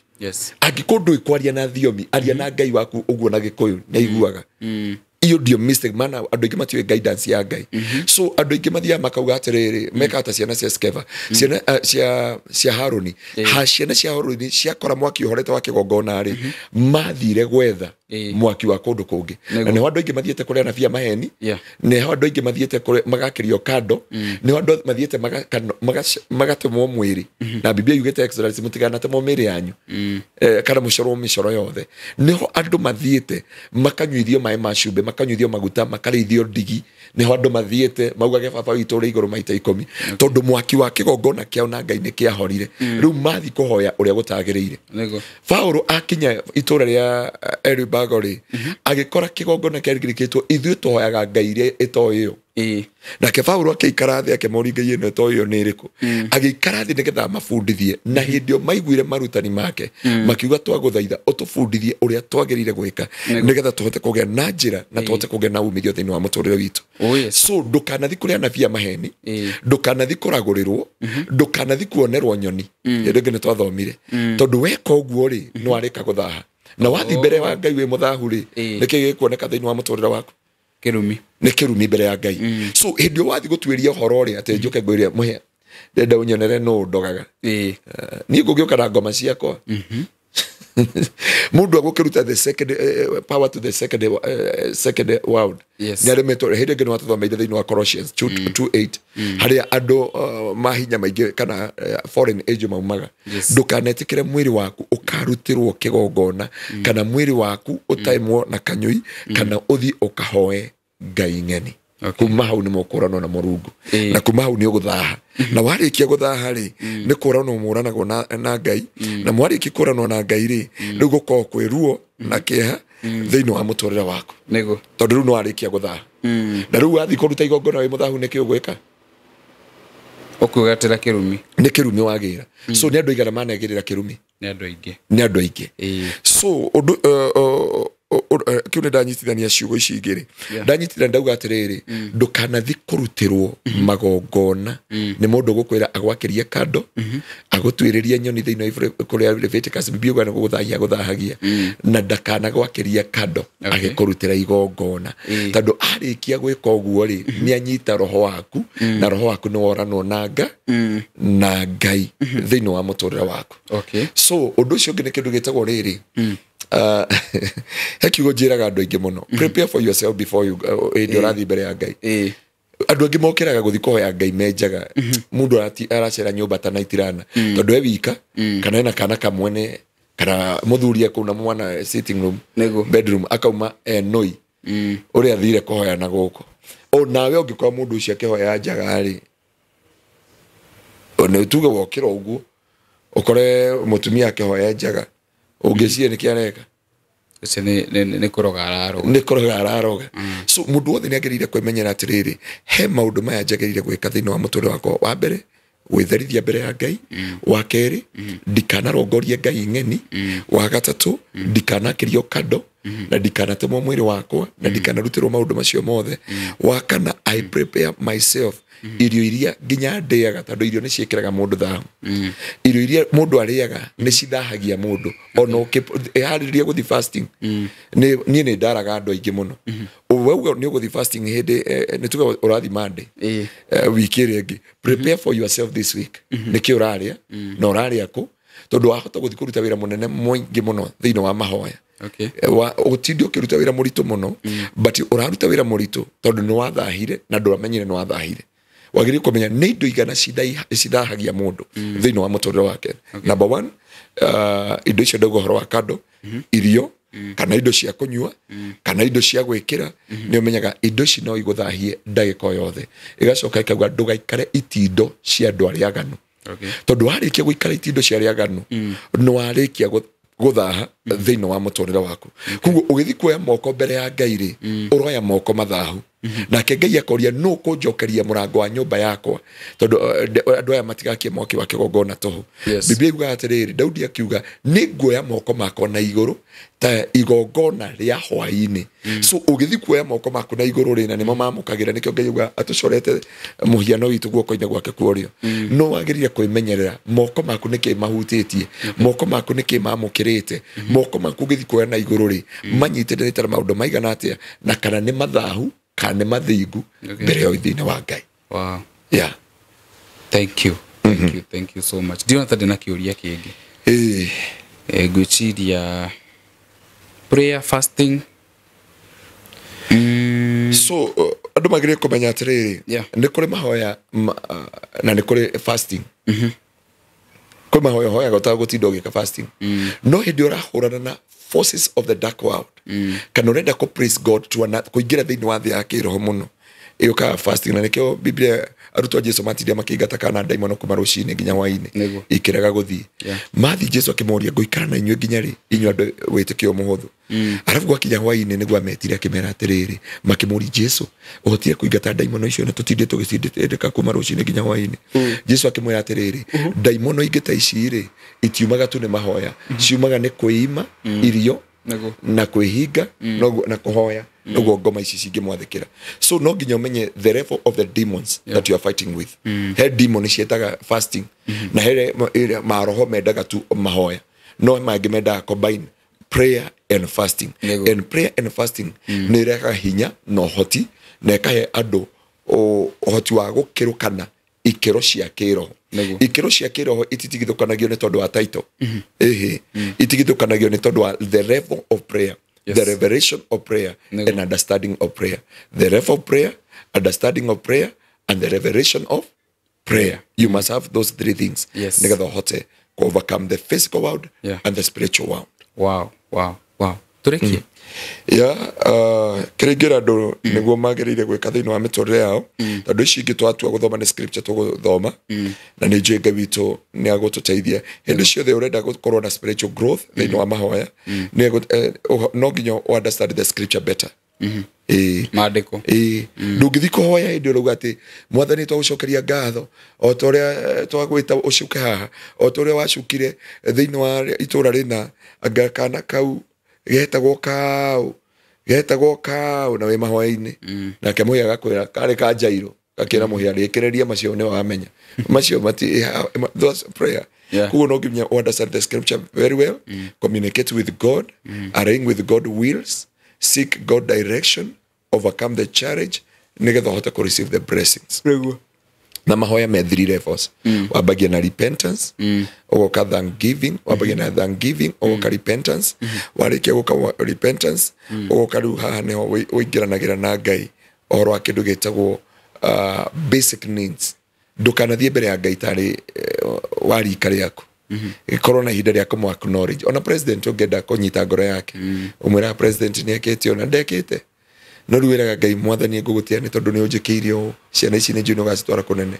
Angĩkorwo ndũĩ kwaria na thiomi, aria na Ngai waku ũguo na Gĩkũyũ, nĩ aiguaga. Iyo ndio mistake, maana andũ aingĩ matiũĩ guidance ya Ngai. So andũ aingĩ mathiaga makauga atĩrĩrĩ, mekaga ta ciana cia Skeva, ciana cia Haruni. Ha ciana cia Haruni ciakora mwaki ũhorete wa kĩgongona rĩ, mathire gwetha mwaki wa kũndũ kũngĩ. Na nĩho andũ aingĩ mathiĩte kũrĩa anabii a maheni, nĩho andũ aingĩ mathiĩte kũrĩa magakĩrio kando, nĩho andũ mathiĩte magatũmwo mwĩrĩ. Na Biblia yugĩte Exodus, mũtikanatũmwo mĩĩrĩ yanyu, kana mũcorwo mĩcoro yothe. Nĩho andũ mathiĩte makanyuithio maĩ ma cumbĩ, makanyuithio maguta, makarĩithio ndigi. Nĩho andũ mathiĩte maugage baba witũ ũrĩ igũrũ maita 10, tondũ mwaki wa kĩgongona kĩao na Ngai nĩ kĩahorire. Rĩu mathi kũhoya ũrĩa gũtagĩrĩire. Paũlũ akinya itũũra rĩa Areopago rĩ, agĩkora kĩgongona kĩarigĩrĩkĩtwo, ithuĩ tũhoyaga Ngai iria ĩtoĩyo. Nake Paulo akĩikara thĩ akĩmoria Ngai ĩno to ĩyo nĩ ĩrĩkũ. Agĩikara thĩ nĩgetha amabundithie, na hĩndĩ ĩyo maiguire marutani make makiuga twagũthaitha ũtũbundithie ũrĩa twagĩrĩire gwĩka nĩgetha tũhote kũgĩa na njĩra na tũhote kũgĩa na umithio thĩinĩ wa mũtũrĩre witũ. So ndũkanathi kũrĩ anabii a maheni, ndũkanathi kũragũrĩrwo, ndũkanathi kuonerwo nyoni. Hĩndĩ ĩngĩ nĩtwathomire, tondũ weka ũguo rĩ nĩwarĩka gũthaha, na wathiĩ mbere wa Ngai wĩ mũthahu rĩ, nĩkĩ gĩkuoneka thĩinĩ wa mũtũrĩre waku? Kĩrumi. Nĩ kĩrumi mbere ya Ngai. So hĩndĩ ĩyo wathiĩ gũtuĩria ũhoro rĩ, atĩ njũke ngwĩre mũhĩa ndenda ũnyonere nũ ndogaga, niĩ ngũgĩũka na ngoma ciakwa. Mũndũ agũkĩruta the second power to the second second world. Yes. Nĩ aremetwo. Hĩndĩ ĩngĩ nĩwatũthomeire thĩinĩ wa Colossians 2:8 harĩa andũ mahinya maingĩ kana foreign angel maumaga. Yes. Ndũkanetĩkĩre mwĩrĩ waku ũkarutĩrwo kĩgongona, kana mwĩrĩ waku ũtaimwo na kanyũi, kana ũthiĩ ũkahoe Ngai ng'eni. Okay. Kuma hau nĩ mũkũranwo na Mũrungu, na kuma hau nĩ ũgũthaha, na warĩkia gũthaha rĩ, nĩ kũranwo mũranagwo na Ngai, na mwarĩkia kũranwo na Ngai rĩ, rĩu gũkorwo kwĩ ruo na kĩeha thĩinĩ wa mũtũrĩre waku. Nĩguo. Tondũ rĩu nĩ warĩkia gũthaha, na rĩu wathiĩ kũruta igongona wĩ mũthahu, nĩkĩ ũgwĩka? Ũkwĩgatĩra kĩrumi. Nĩ kĩrumi wagĩra. So nĩ andũ aigana manegĩrĩra kĩrumi? Nĩ andũ aingĩ. Nĩ andũ aingĩ. So ũndũ kĩu nĩ ndanyitithania ciugo ici igĩrĩ. Yeah. Ndanyitithania ndauga atĩrĩrĩ, ndũkanathi kũrutĩrwo magongona nĩ mũndũ ũgũkwĩra agwakĩrie kando, agũtuĩrĩrie nyoni thĩinĩ wa kũrĩa Leviticus, Biblia yugaga nĩ gũgũthahia agũthahagia, na ndakanagwakĩrie kando agĩkũrutĩra igongona, tondũ arĩkia gwĩka ũguo rĩ, nĩ anyita roho waku, na roho waku nĩ woranwo na na Ngai thĩinĩ wa mũtũrĩre waku. Okay. So ũndũ ũcio ũngĩ nĩ kĩndũ gĩtagwo rĩrĩ, he kiugo njĩraga andũ aingĩ mũno, prepare for yourself before you hĩndĩ ũrathiĩ mbere ya Ngai. Andũ angĩ mokĩraga gũthiĩ kũhoya Ngai menjaga mũndũ aracera nyũmba ta naitirana, tondũ e wika, kana ena kana kamwene, kana mũthuri ekũu na mwana sitting room, Nĩguo. bedroom, akauma enoi ũrĩa athire kũhoya na gũkũ. O nawe ũngĩkora mũndũ ũcio akĩhoya njaga rĩ, nĩ tuge wokĩra ũguo ũkore mũtumia akĩhoya njaga, ũngĩciria nĩkĩ areka? Ũcio nĩ kũroga araroga. Nĩ kũroga araroga. So mũndũ wothe nĩ agĩrĩire kwĩmenyera atĩrĩrĩ, he maũndũ maya njagĩrĩire gwĩka thĩinĩ wa mũtũrĩre wakwa. Wa mbere, gwĩtherithia mbere ya Ngai. Wa kerĩ, ndikanarongorie Ngai ng'eni. Wa gatatũ, ndikanakĩrio kando, na ndikanatemwo mwĩrĩ wakwa, na ndikanarutĩrwo maũndũ macio mothe. Wa kana, I prepare myself irio iria nginya ndĩaga, tondũ irio nĩ ciĩkĩraga mũndũ thahu. Irio iria mũndũ arĩaga nĩ cithahagia mũndũ. Ona ũkĩharĩria gũthiĩ fasting, niĩ nĩ ndaraga andũ aingĩ mũno. Wauga nĩ ũgũthiĩ fasting hĩndĩ nĩ tuge ũrathiĩ Monday, wiki ĩrĩa ĩngĩ, prepare for yourself this week, nĩkĩ ũrarĩa na ũrarĩa kũ, tondũ wahota gũthiĩ kũruta wĩra mũnene mũingĩ mũno thĩinĩ wa mahoya. Okay. Ũtinde ũkĩruta wĩra mũritũ mũno, but ũraruta wĩra mũritũ tondũ nĩ wathahire na ndũramenyire nĩ wathahire. Wagĩrĩire kũmenya nĩ indo igana cithahagia mũndũ thĩinĩ wa mũtũrĩre wake. Number one, indo icio ndauga ũhoro wa kando, irio, kana indo cia kũnyua, kana indo cia gwĩkĩra, nĩ ũmenyaga indo ici no igũthahie ndagĩka o yothe. Ĩgacoka ĩkauga ndũgaikare itindo cia andũ arĩa aganu. Okay. Tondũ warĩkia gũikara itindo cia arĩa aganu, nĩ warĩkia gũthaha thĩinĩ wa mũtũrĩre waku. Koguo ũgĩthiĩ kuoya moko mbere ya Ngai rĩ, ũroya moko mathahu. Nake Ngai akoria nũ kũnjokeria mũrango wa nyũmba yakwa, tondũ andũ aya matigakie mwaki wa kĩgongona tũhũ. Yes. Biblia yugaga atĩrĩrĩ, Daudi akiuga nĩ nguoya moko makwa na igũrũ ta igongona rĩa hwaĩ-inĩ. So ũgĩthiĩ kuoya moko maku na igũrũ rĩ, na nĩmo mamũkagĩra, nĩkĩo Ngai auga atũcorete mũhiano witũ guoko-inĩ gwake kwa ũrĩo. No wagĩrĩire kwĩmenyerera moko maku nĩkĩ mahutĩtie, moko maku nĩkĩ mamũkĩrĩte, moko maku ũgĩthiĩ kuoya na igũrũ rĩ, manyitĩrĩte na maũndũ maigana atĩa, na kana nĩ mathahu kana nĩ mathingu mbere ya ũthiũ-inĩ wa Ngai. Wow. Yeah. Thank you. Thank you. Thank you so much. Ndiona ta ndĩna kĩũria kĩngĩ. Ngwĩciria prayer, fasting. So andũ magĩrĩire kũmenya atĩrĩrĩ, Yeah. nĩ kũrĩ mahoya na nĩ kũrĩ fasting. Kwĩ mahoya ũhoyaga ũtagũtinda ũgĩka fasting. No hĩndĩ ũrahũrana na forces of the dark world, kana ũrenda kũ praise God to kũingĩra thĩinĩ wa thĩ ya kĩroho mũno, Ĩyũkaga fasting, na nĩkĩo Biblia arutwo a Jesu matindia makĩingata kana ndaimono kuma rũcinĩ nginya hwaĩ-inĩ, ikĩrega gũthiĩ. Mathi Jesu akĩmoria, ngũikara na inyuĩ nginya rĩ, inyuĩ andũ wĩtĩkio mũhũthũ? Arabu gwakinya hwaĩ-inĩ nĩguo ametire akĩmera atĩrĩrĩ, makĩmũria Jesu, ũhotire kũingata ndaimono icio na tũtindie tũgĩcindĩka kuma rũcinĩ nginya hwaĩ-inĩ? Jesu akĩmwĩra atĩrĩrĩ, ndaimono ingĩ ta ici rĩ, itiumaga tu nĩ mahoya, ciumaga nĩ kwĩima irio na kwĩhinga na kũhoya, noguo ngoma ici cingĩmwathĩkĩra. So no nginya ũmenye the level of the demons that you are fighting with. He demon cietaga fasting, na he maroho mendaga tu mahoya, no mangĩ mendaga combine prayer and fasting. And prayer and fasting nĩ ĩrehaga hinya na ũhoti, na ĩkahe andũ ũhoti wa gũkĩrũkana ikĩro cia kĩroho. Ikĩro cia kĩroho ititigithũkanagio nĩ tondũ wa title. Itigithũkanagio nĩ tondũ wa the level of prayer. Yes. The revelation of prayer and understanding of prayer. The level of prayer, understanding of prayer, and the revelation of prayer. You must have those three things. Yes. Nĩgetha ũhote to overcome the physical world and the spiritual world. Wow, wow, wow. Tũrĩkie. Yeah, kĩrĩa ingĩra andũ nĩguo magĩrĩire gwĩka thĩinĩ wa mĩtũrĩre yao, tondũ ici ingĩ twatua gũthoma nĩ scripture tũgũthoma, na nĩ njũĩ Ngai witũ nĩ agũtũteithia. Hĩndĩ ciothe ũrenda gũkorwo na spiritual growth thĩinĩ wa mahoya, no nginya ũ understand the scripture better. Maandĩko. Ndũngĩthiĩ kũhoya hĩndĩ ũrauga atĩ Mwathani twagũcokeria ngatho o ta ũrĩa twagwĩta ũcuke haha, o ta ũrĩa wacukire thĩinĩ wa itũra rĩna, anga kana kau getagwo kau na wĩ mahoya-inĩ. Nake mũhĩa agakwĩra karĩ ka Jairo, gakĩra mũhĩa rĩkĩrĩria macio nĩ wamenya macio mati, those prayer. Koguo no nginya understand the scripture very well, communicate with God, arrange with God wills, seek God direction, overcome the challenge, nĩgetha ũhote kũ receive the blessings. Na mahoya me three levels. Wambagia na repentance, ũgoka thanksgiving, wambagia na thanksgiving, ũgoka repentance, warĩkia gũka repentance, ũgoka rĩu haha nĩho ũingĩranagĩra na Ngai ũhoro wa kĩndũ gĩtagwo basic needs. Ndũkanathiĩ mbere ya Ngai tarĩ wa rika rĩaku. Ĩkorwo na ihinda rĩa kũmũ acknowledge. Ona president ũngĩenda kũnyita ngoro yake, ũmwĩraga president nĩekĩte ona ndekĩte, no rĩu wĩraga Ngai, Mwathani ngũgũtĩa nĩ tondũ nĩ ũnjĩkĩire ũũ, ciana ici nĩ njũĩ nĩ ũgacitwara kũnene.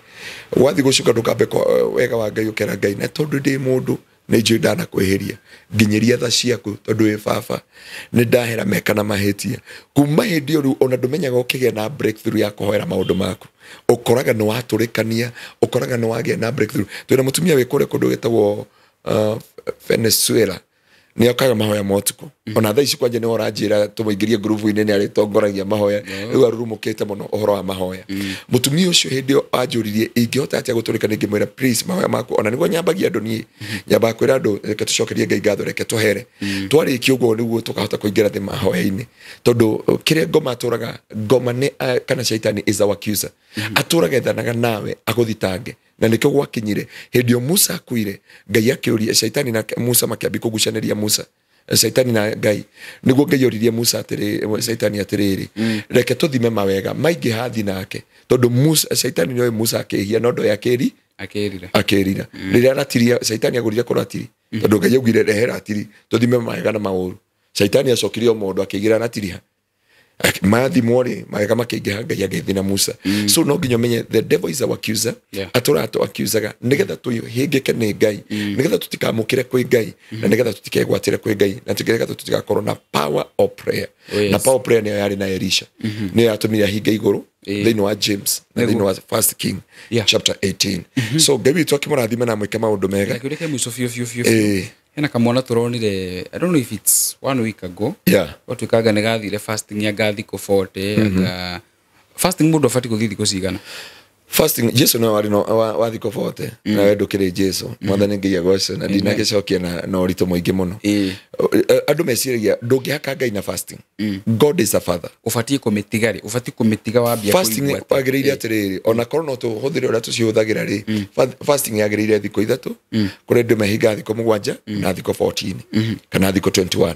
Wathiĩ gũcuka ndũkambe wega wa Ngai ũkera Ngai, na tondũ ndĩ mũndũ nĩ njũĩ ndanakwĩhĩria, nginyĩria tha ciaku tondũ wĩ baba, nĩ ndahera meka na mahĩtia. Kuma hĩndĩ ĩyo rĩu ona ndũmenyaga ũkĩgĩa na breakthrough ya kũhoera maũndũ maku, ũkoraga nĩ watũrĩkania, ũkoraga nĩ wagĩa na breakthrough. Twĩna mũtumia wĩ kũrĩa kũndũ gĩtagwo Venezuela, nĩ okaga mahoya ma ũtukũ. Ona thaa ici kwanja nĩ ũranjĩra tũmũingĩrie ngurubu-inĩ, nĩ arĩtongoragia mahoya, rĩu arurumũkĩte mũno ũhoro wa mahoya. Mũtumia ũcio hĩndĩ ĩyo anjũririe ingĩhota atĩa gũtũrĩka, ngĩmwĩra please mahoya maku, ona nĩguo nyambagia andũ niĩ, nyambaga kwĩra andũ reke tũcokerie Ngai ngatho, reke tũhere. Twarĩkia ũguo nĩguo tũkahota kũingĩra thĩ mahoya-inĩ, tondũ kĩrĩa ngoma atũraga, ngoma nĩ kana shaitani is our accuser, atũraga ethanaga nawe agũthitange. Na nĩkĩo gwakinyire hĩndĩ ĩyo Musa akuire, Ngai akĩũria shaitani na Musa makĩambia kũgucanĩria Musa, shaitani na Ngai. Nĩguo Ngai oririe Musa atĩrĩ, shaitani atĩrĩrĩ, reke tũthime mawega maingĩ hathi nake, tondũ Musa, shaitani nĩoĩ Musa akĩhia no ndoĩ akĩrira. Rĩrĩa ratiri, shaitani agũrire kũratiri, tondũ Ngai augire rehe ratiri tũthime mawega na maũru. Shaitani acokirie o mũndũ akĩigĩra ratiri ha mathimwo rĩ, mawega makĩingĩha, Ngai agĩthiĩ na Musa. So no nginya ũmenye the devil is our accuser, atũraga tũ accusaga nĩgetha tũhĩngĩke nĩ Ngai, nĩgetha tũtikamũkĩre kwĩ Ngai, na nĩgetha tũtikegwatĩre kwĩ Ngai, na nĩgetha tũtigakorwo na power of prayer. Na power of prayer nĩyo yarĩ na Elisha, nĩyo yatũmire ahinge igũrũ thĩinĩ wa James na thĩinĩ wa First King chapter 18. So Ngai witũ akĩmũrathime na amwĩke maũndũ mega. Kĩũria kĩa mũico biũ biũ biũ. Hena kamwana tũronire, I don't know if it's 1 week ago. Gwatuĩkanga nĩ gathire fasting ya thikũ 40, anga fasting mũndũ abatiĩ gũthiĩ thikũ cigana? Fasting Jesu no warĩ wa thikũ 40, na we ndũkĩrĩ Jesu. Mwathani Ngai agocwo, na ndinagĩcokia na ũritũ mũingĩ mũno. Andũ meciragia ndũngĩhaka Ngai na fasting. God is a father. Ũbatiĩ kũmĩtiga rĩ, ũbatiĩ kũmĩtiga wambia fasting wagĩrĩire atĩrĩrĩ, ona korwo no tũhũthĩre ũrĩa tũcihũthagĩra rĩ, fasting yagĩrĩire thikũ 3, kũrĩa andũ mehingaga thikũ 7 na thikũ 14 kana thikũ 21.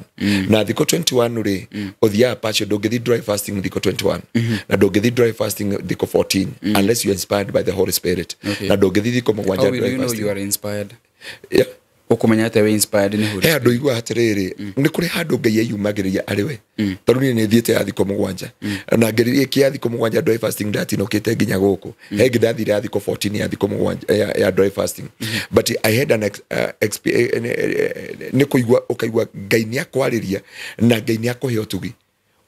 Na thikũ 21 rĩ, ũthiaga partial, ndũngĩthiĩ dry fasting thikũ 21 na ndũngĩthiĩ dry fasting thikũ 14 unless you are inspired by the Holy Spirit. Na ndũngĩthiĩ thikũ 7 dry fasting. You are inspired. Yeah. Ũkũmenya atĩa wĩ inspired nĩ Holy He andå igua atiriri, nä kå rä handå Ngai eyumagä arä we, tondå niä nä thiä te ya thikå 7 na ngeririe kä ya thikå 7 dry fasting, ndatinå te nginya gå kå. He ngä ndathire ya thikå 14 ya thikå 7 ya dry fasting, but I had an nä kå igua å kaigua Ngai nä akwarä ria na Ngai nä akå he å tugi.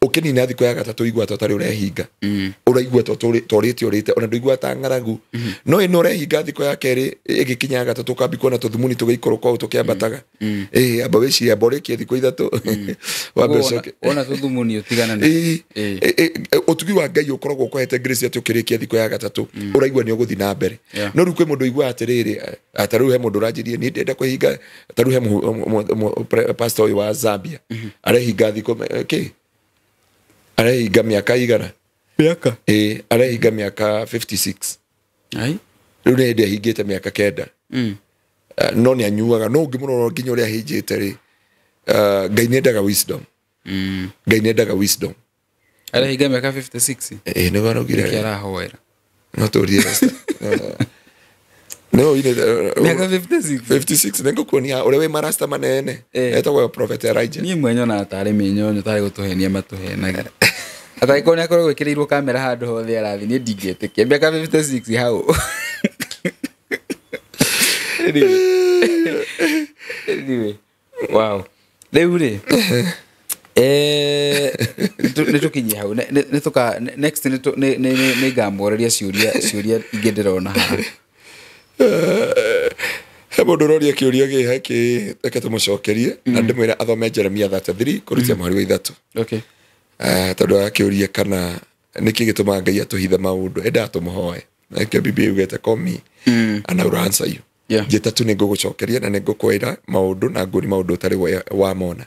Ũkĩnina thikũ ya gatatũ igua ta ũtarĩ ũrehinga, ũraigua ta ũrĩte ũrĩte, ona ndũigua ta ng'aragu, no ĩno ũrehinga thikũ ya kerĩ, ĩgĩkinya ya gatatũ ũkambi kuona tũthumuni tũgĩikũrũka ũũ tũkĩambataga. Ĩĩ, amba wĩcirie, amba ũrĩkie thikũ 3 wambe ũcoke. Wona tũthumuni ũtigana na Ĩĩ, ĩ, ũtugi wa Ngai ũkoragwo ũkũhete grace atĩ ũkĩrĩkia thikũ ya gatatũ ũraigua nĩ ũgũthiĩ na mbere. No rĩu kwĩ mũndũ ũiguaga atĩrĩrĩ, ta rĩu he mũndũ ũranjĩrie niĩ ndĩrenda kwĩhinga, ta rĩu he pastor ũyũ wa Zambia arehinga thikũ kĩ arehinga mĩaka igana. Mĩaka? Ĩĩ, arehinga mĩaka 56. Ai. Rĩu nĩ hĩndĩ ahingĩte mĩaka 9. No nĩ anyuaga, no ũngĩmũrora nginya ũrĩa ahingĩte rĩ, Ngai nĩ endaga wisdom. Ngai nĩ endaga wisdom. Arehinga mĩaka 56? Ĩĩ, nĩguo araugire. Nĩkĩ arahoera? No tũrie Esther. No ine Mĩaka 56? 56, nĩngũkuonia ũrĩa wĩ marasta manene. Etagwo Prophet Elijah. Niĩ mwe nyonaga tarĩ mĩnyonyo, tarĩ gũtũhenia matũhenagia, atangĩkorwo nĩ akoragwo ĩkĩrĩirwo kamera handũ hothe arathiĩ, niĩ ndingĩtĩkia mĩaka 56 hau. Anyway, wow, rĩu rĩ, nĩ tũkinyie hau. Nĩ tũka next nĩ ngamũrĩria ciũria ingĩ ndĩrona haha. He mũndũ ũroria kĩũria gĩ kĩ, reke tũmũcokerie na ndĩmwĩre athome Jeremia 33 kũrutia mũhari wa 3. Tondũ akĩũria kana nĩkĩ gĩtũmaga Ngai atũhithe maũndũ, endaga tũmũhoe, na nĩkĩo Biblia yugĩte, "Call me and I will answer you." Njĩta tu nĩ ngũgũcokeria na nĩ ngũkwĩra maũndũ na nguoni maũndũ ũtarĩ wamona.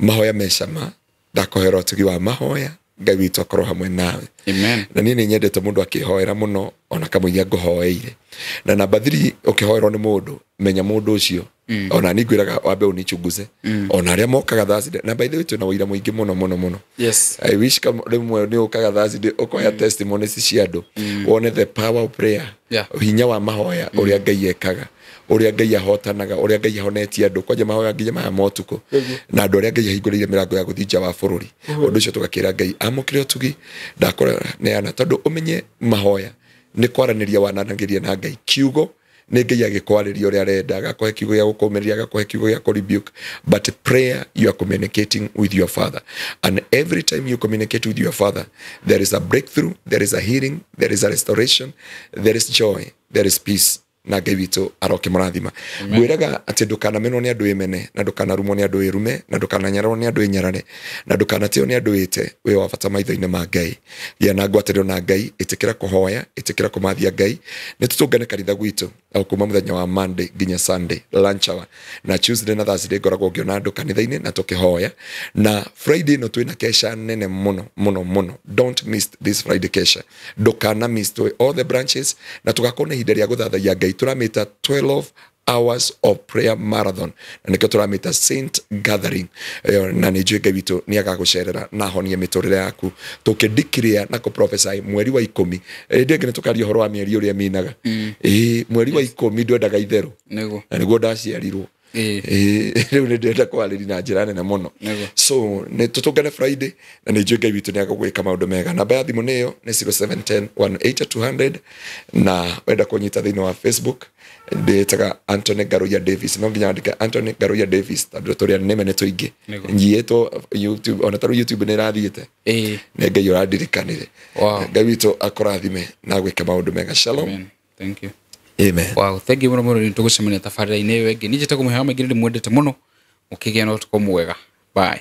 Mahoya me cama, ndakũhoera ũtugi wa mahoya, Ngai witũ akorwo hamwe nawe. Amen. Na niĩ nĩ nyendete mũndũ akĩhoera mũno, ona kamũiria ngũhoeire. Na namba 3, ũkĩhoerwo nĩ mũndũ, menya mũndũ ũcio. Ona niĩ ngwĩraga wambe ũnichunguze, ona arĩa mokaga Thursday, na by the way twĩna ũira mũingĩ mũno mũno mũno. I wish rĩmwe nĩ ũkaga Thursday ũkoya testimonies cia andũ, wone the power of prayer, hinya wa mahoya, ũrĩa Ngai ekaga, ũrĩa Ngai ahotanaga, ũrĩa Ngai ahonetie andũ kwanja mahoya nginya maya ma ũtukũ, na andũ arĩa Ngai ahingũrĩire mĩrango ya gũthiĩ nja wa bũrũri. Ũndũ ũcio tũgakĩra Ngai amũkĩre ũtugi ndakora neana, tondũ ũmenye mahoya nĩ kwaranĩria wananagĩria na Ngai. Kiugo nĩ Ngai agĩkwarĩria ũrĩa arenda, agakũhe kiugo gĩa gũkũmĩrĩria, agakũhe kiugo gĩa kũ-rebuke, but prayer, you are communicating with your father, and every time you communicate with your father, there is a breakthrough, there is a healing, there is a restoration, there is joy, there is peace, na Ngai witũ arokĩmũrathima. Ngwĩraga atĩ ndũkanamenwo nĩ andũ ĩmene, na ndũkanarumwo nĩ andũ ĩrume, na ndũkananyararwo nĩ andũ ĩnyarare, na ndũkanatĩo nĩ andũ ĩte. Wĩ wa bata maitho-inĩ ma Ngai. Gĩa na ngwatanĩro na Ngai, ĩtĩkĩra kũhoya, ĩtĩkĩra kũmathia Ngai. Nĩ tũtũngane kanitha gwitũ o kuma mũthenya wa Monday nginya Sunday lunch hour, na Tuesday na Thursday ngoragwo ngĩona andũ kanitha-inĩ na tũkĩhoya. Na Friday ĩno twĩna kesha nene mũno mũno mũno. Don't miss this Friday kesha, ndũkana miss to all the branches, na tũgakorwo na ihinda rĩa gũthathaiya Ngai. Tũramĩta 12 hours of prayer marathon, na nĩkĩo tũramĩta Saint Gathering. Na nĩ njũĩ Ngai witũ nĩ agagũcerera na ahonie mĩtũrĩre yaku, tũkĩdikiria na kũprophesy mweri wa 10. Hĩndĩ ĩngĩ nĩ tũkaria ũhoro wa mĩeri ũrĩa minaga. Ĩĩ, mweri wa 10 ndwendaga itherũ. Na nĩguo ndaciarirwo. Ĩĩ, rĩu nĩ ndĩrenda kwarĩria na njĩra nene mũno. So nĩ tũtũngane Friday, na nĩ njũĩ Ngai witũ nĩ agũgwĩka maũndũ mega. Namba ya thimũ nĩyo nĩ 0710 180 200, na wenda kũnyita thĩinĩ wa Facebook ndĩtaga Anthony Ngaruiya Davis. No nginya andĩke Anthony Ngaruiya Davis tondũ tũrĩa nĩme nĩ tũingĩ. Njiĩtwo YouTube, ona tarĩu YouTube nĩ ĩrathiĩte. Nĩ Ngai ũrandirikanire. Ngai witũ akũrathime na agwĩke maũndũ mega. Shalom. Amen. Thank you. Amen. Wow, thank you mũno mũno. Nĩ tũgũcemania tabarĩra-inĩ ĩyo ĩngĩ. Niĩ njĩtagwo Mũhĩa wa Maingĩ, nĩ ndĩmwendete mũno. Mũkĩgĩa na ũtukũ mwega. Bye.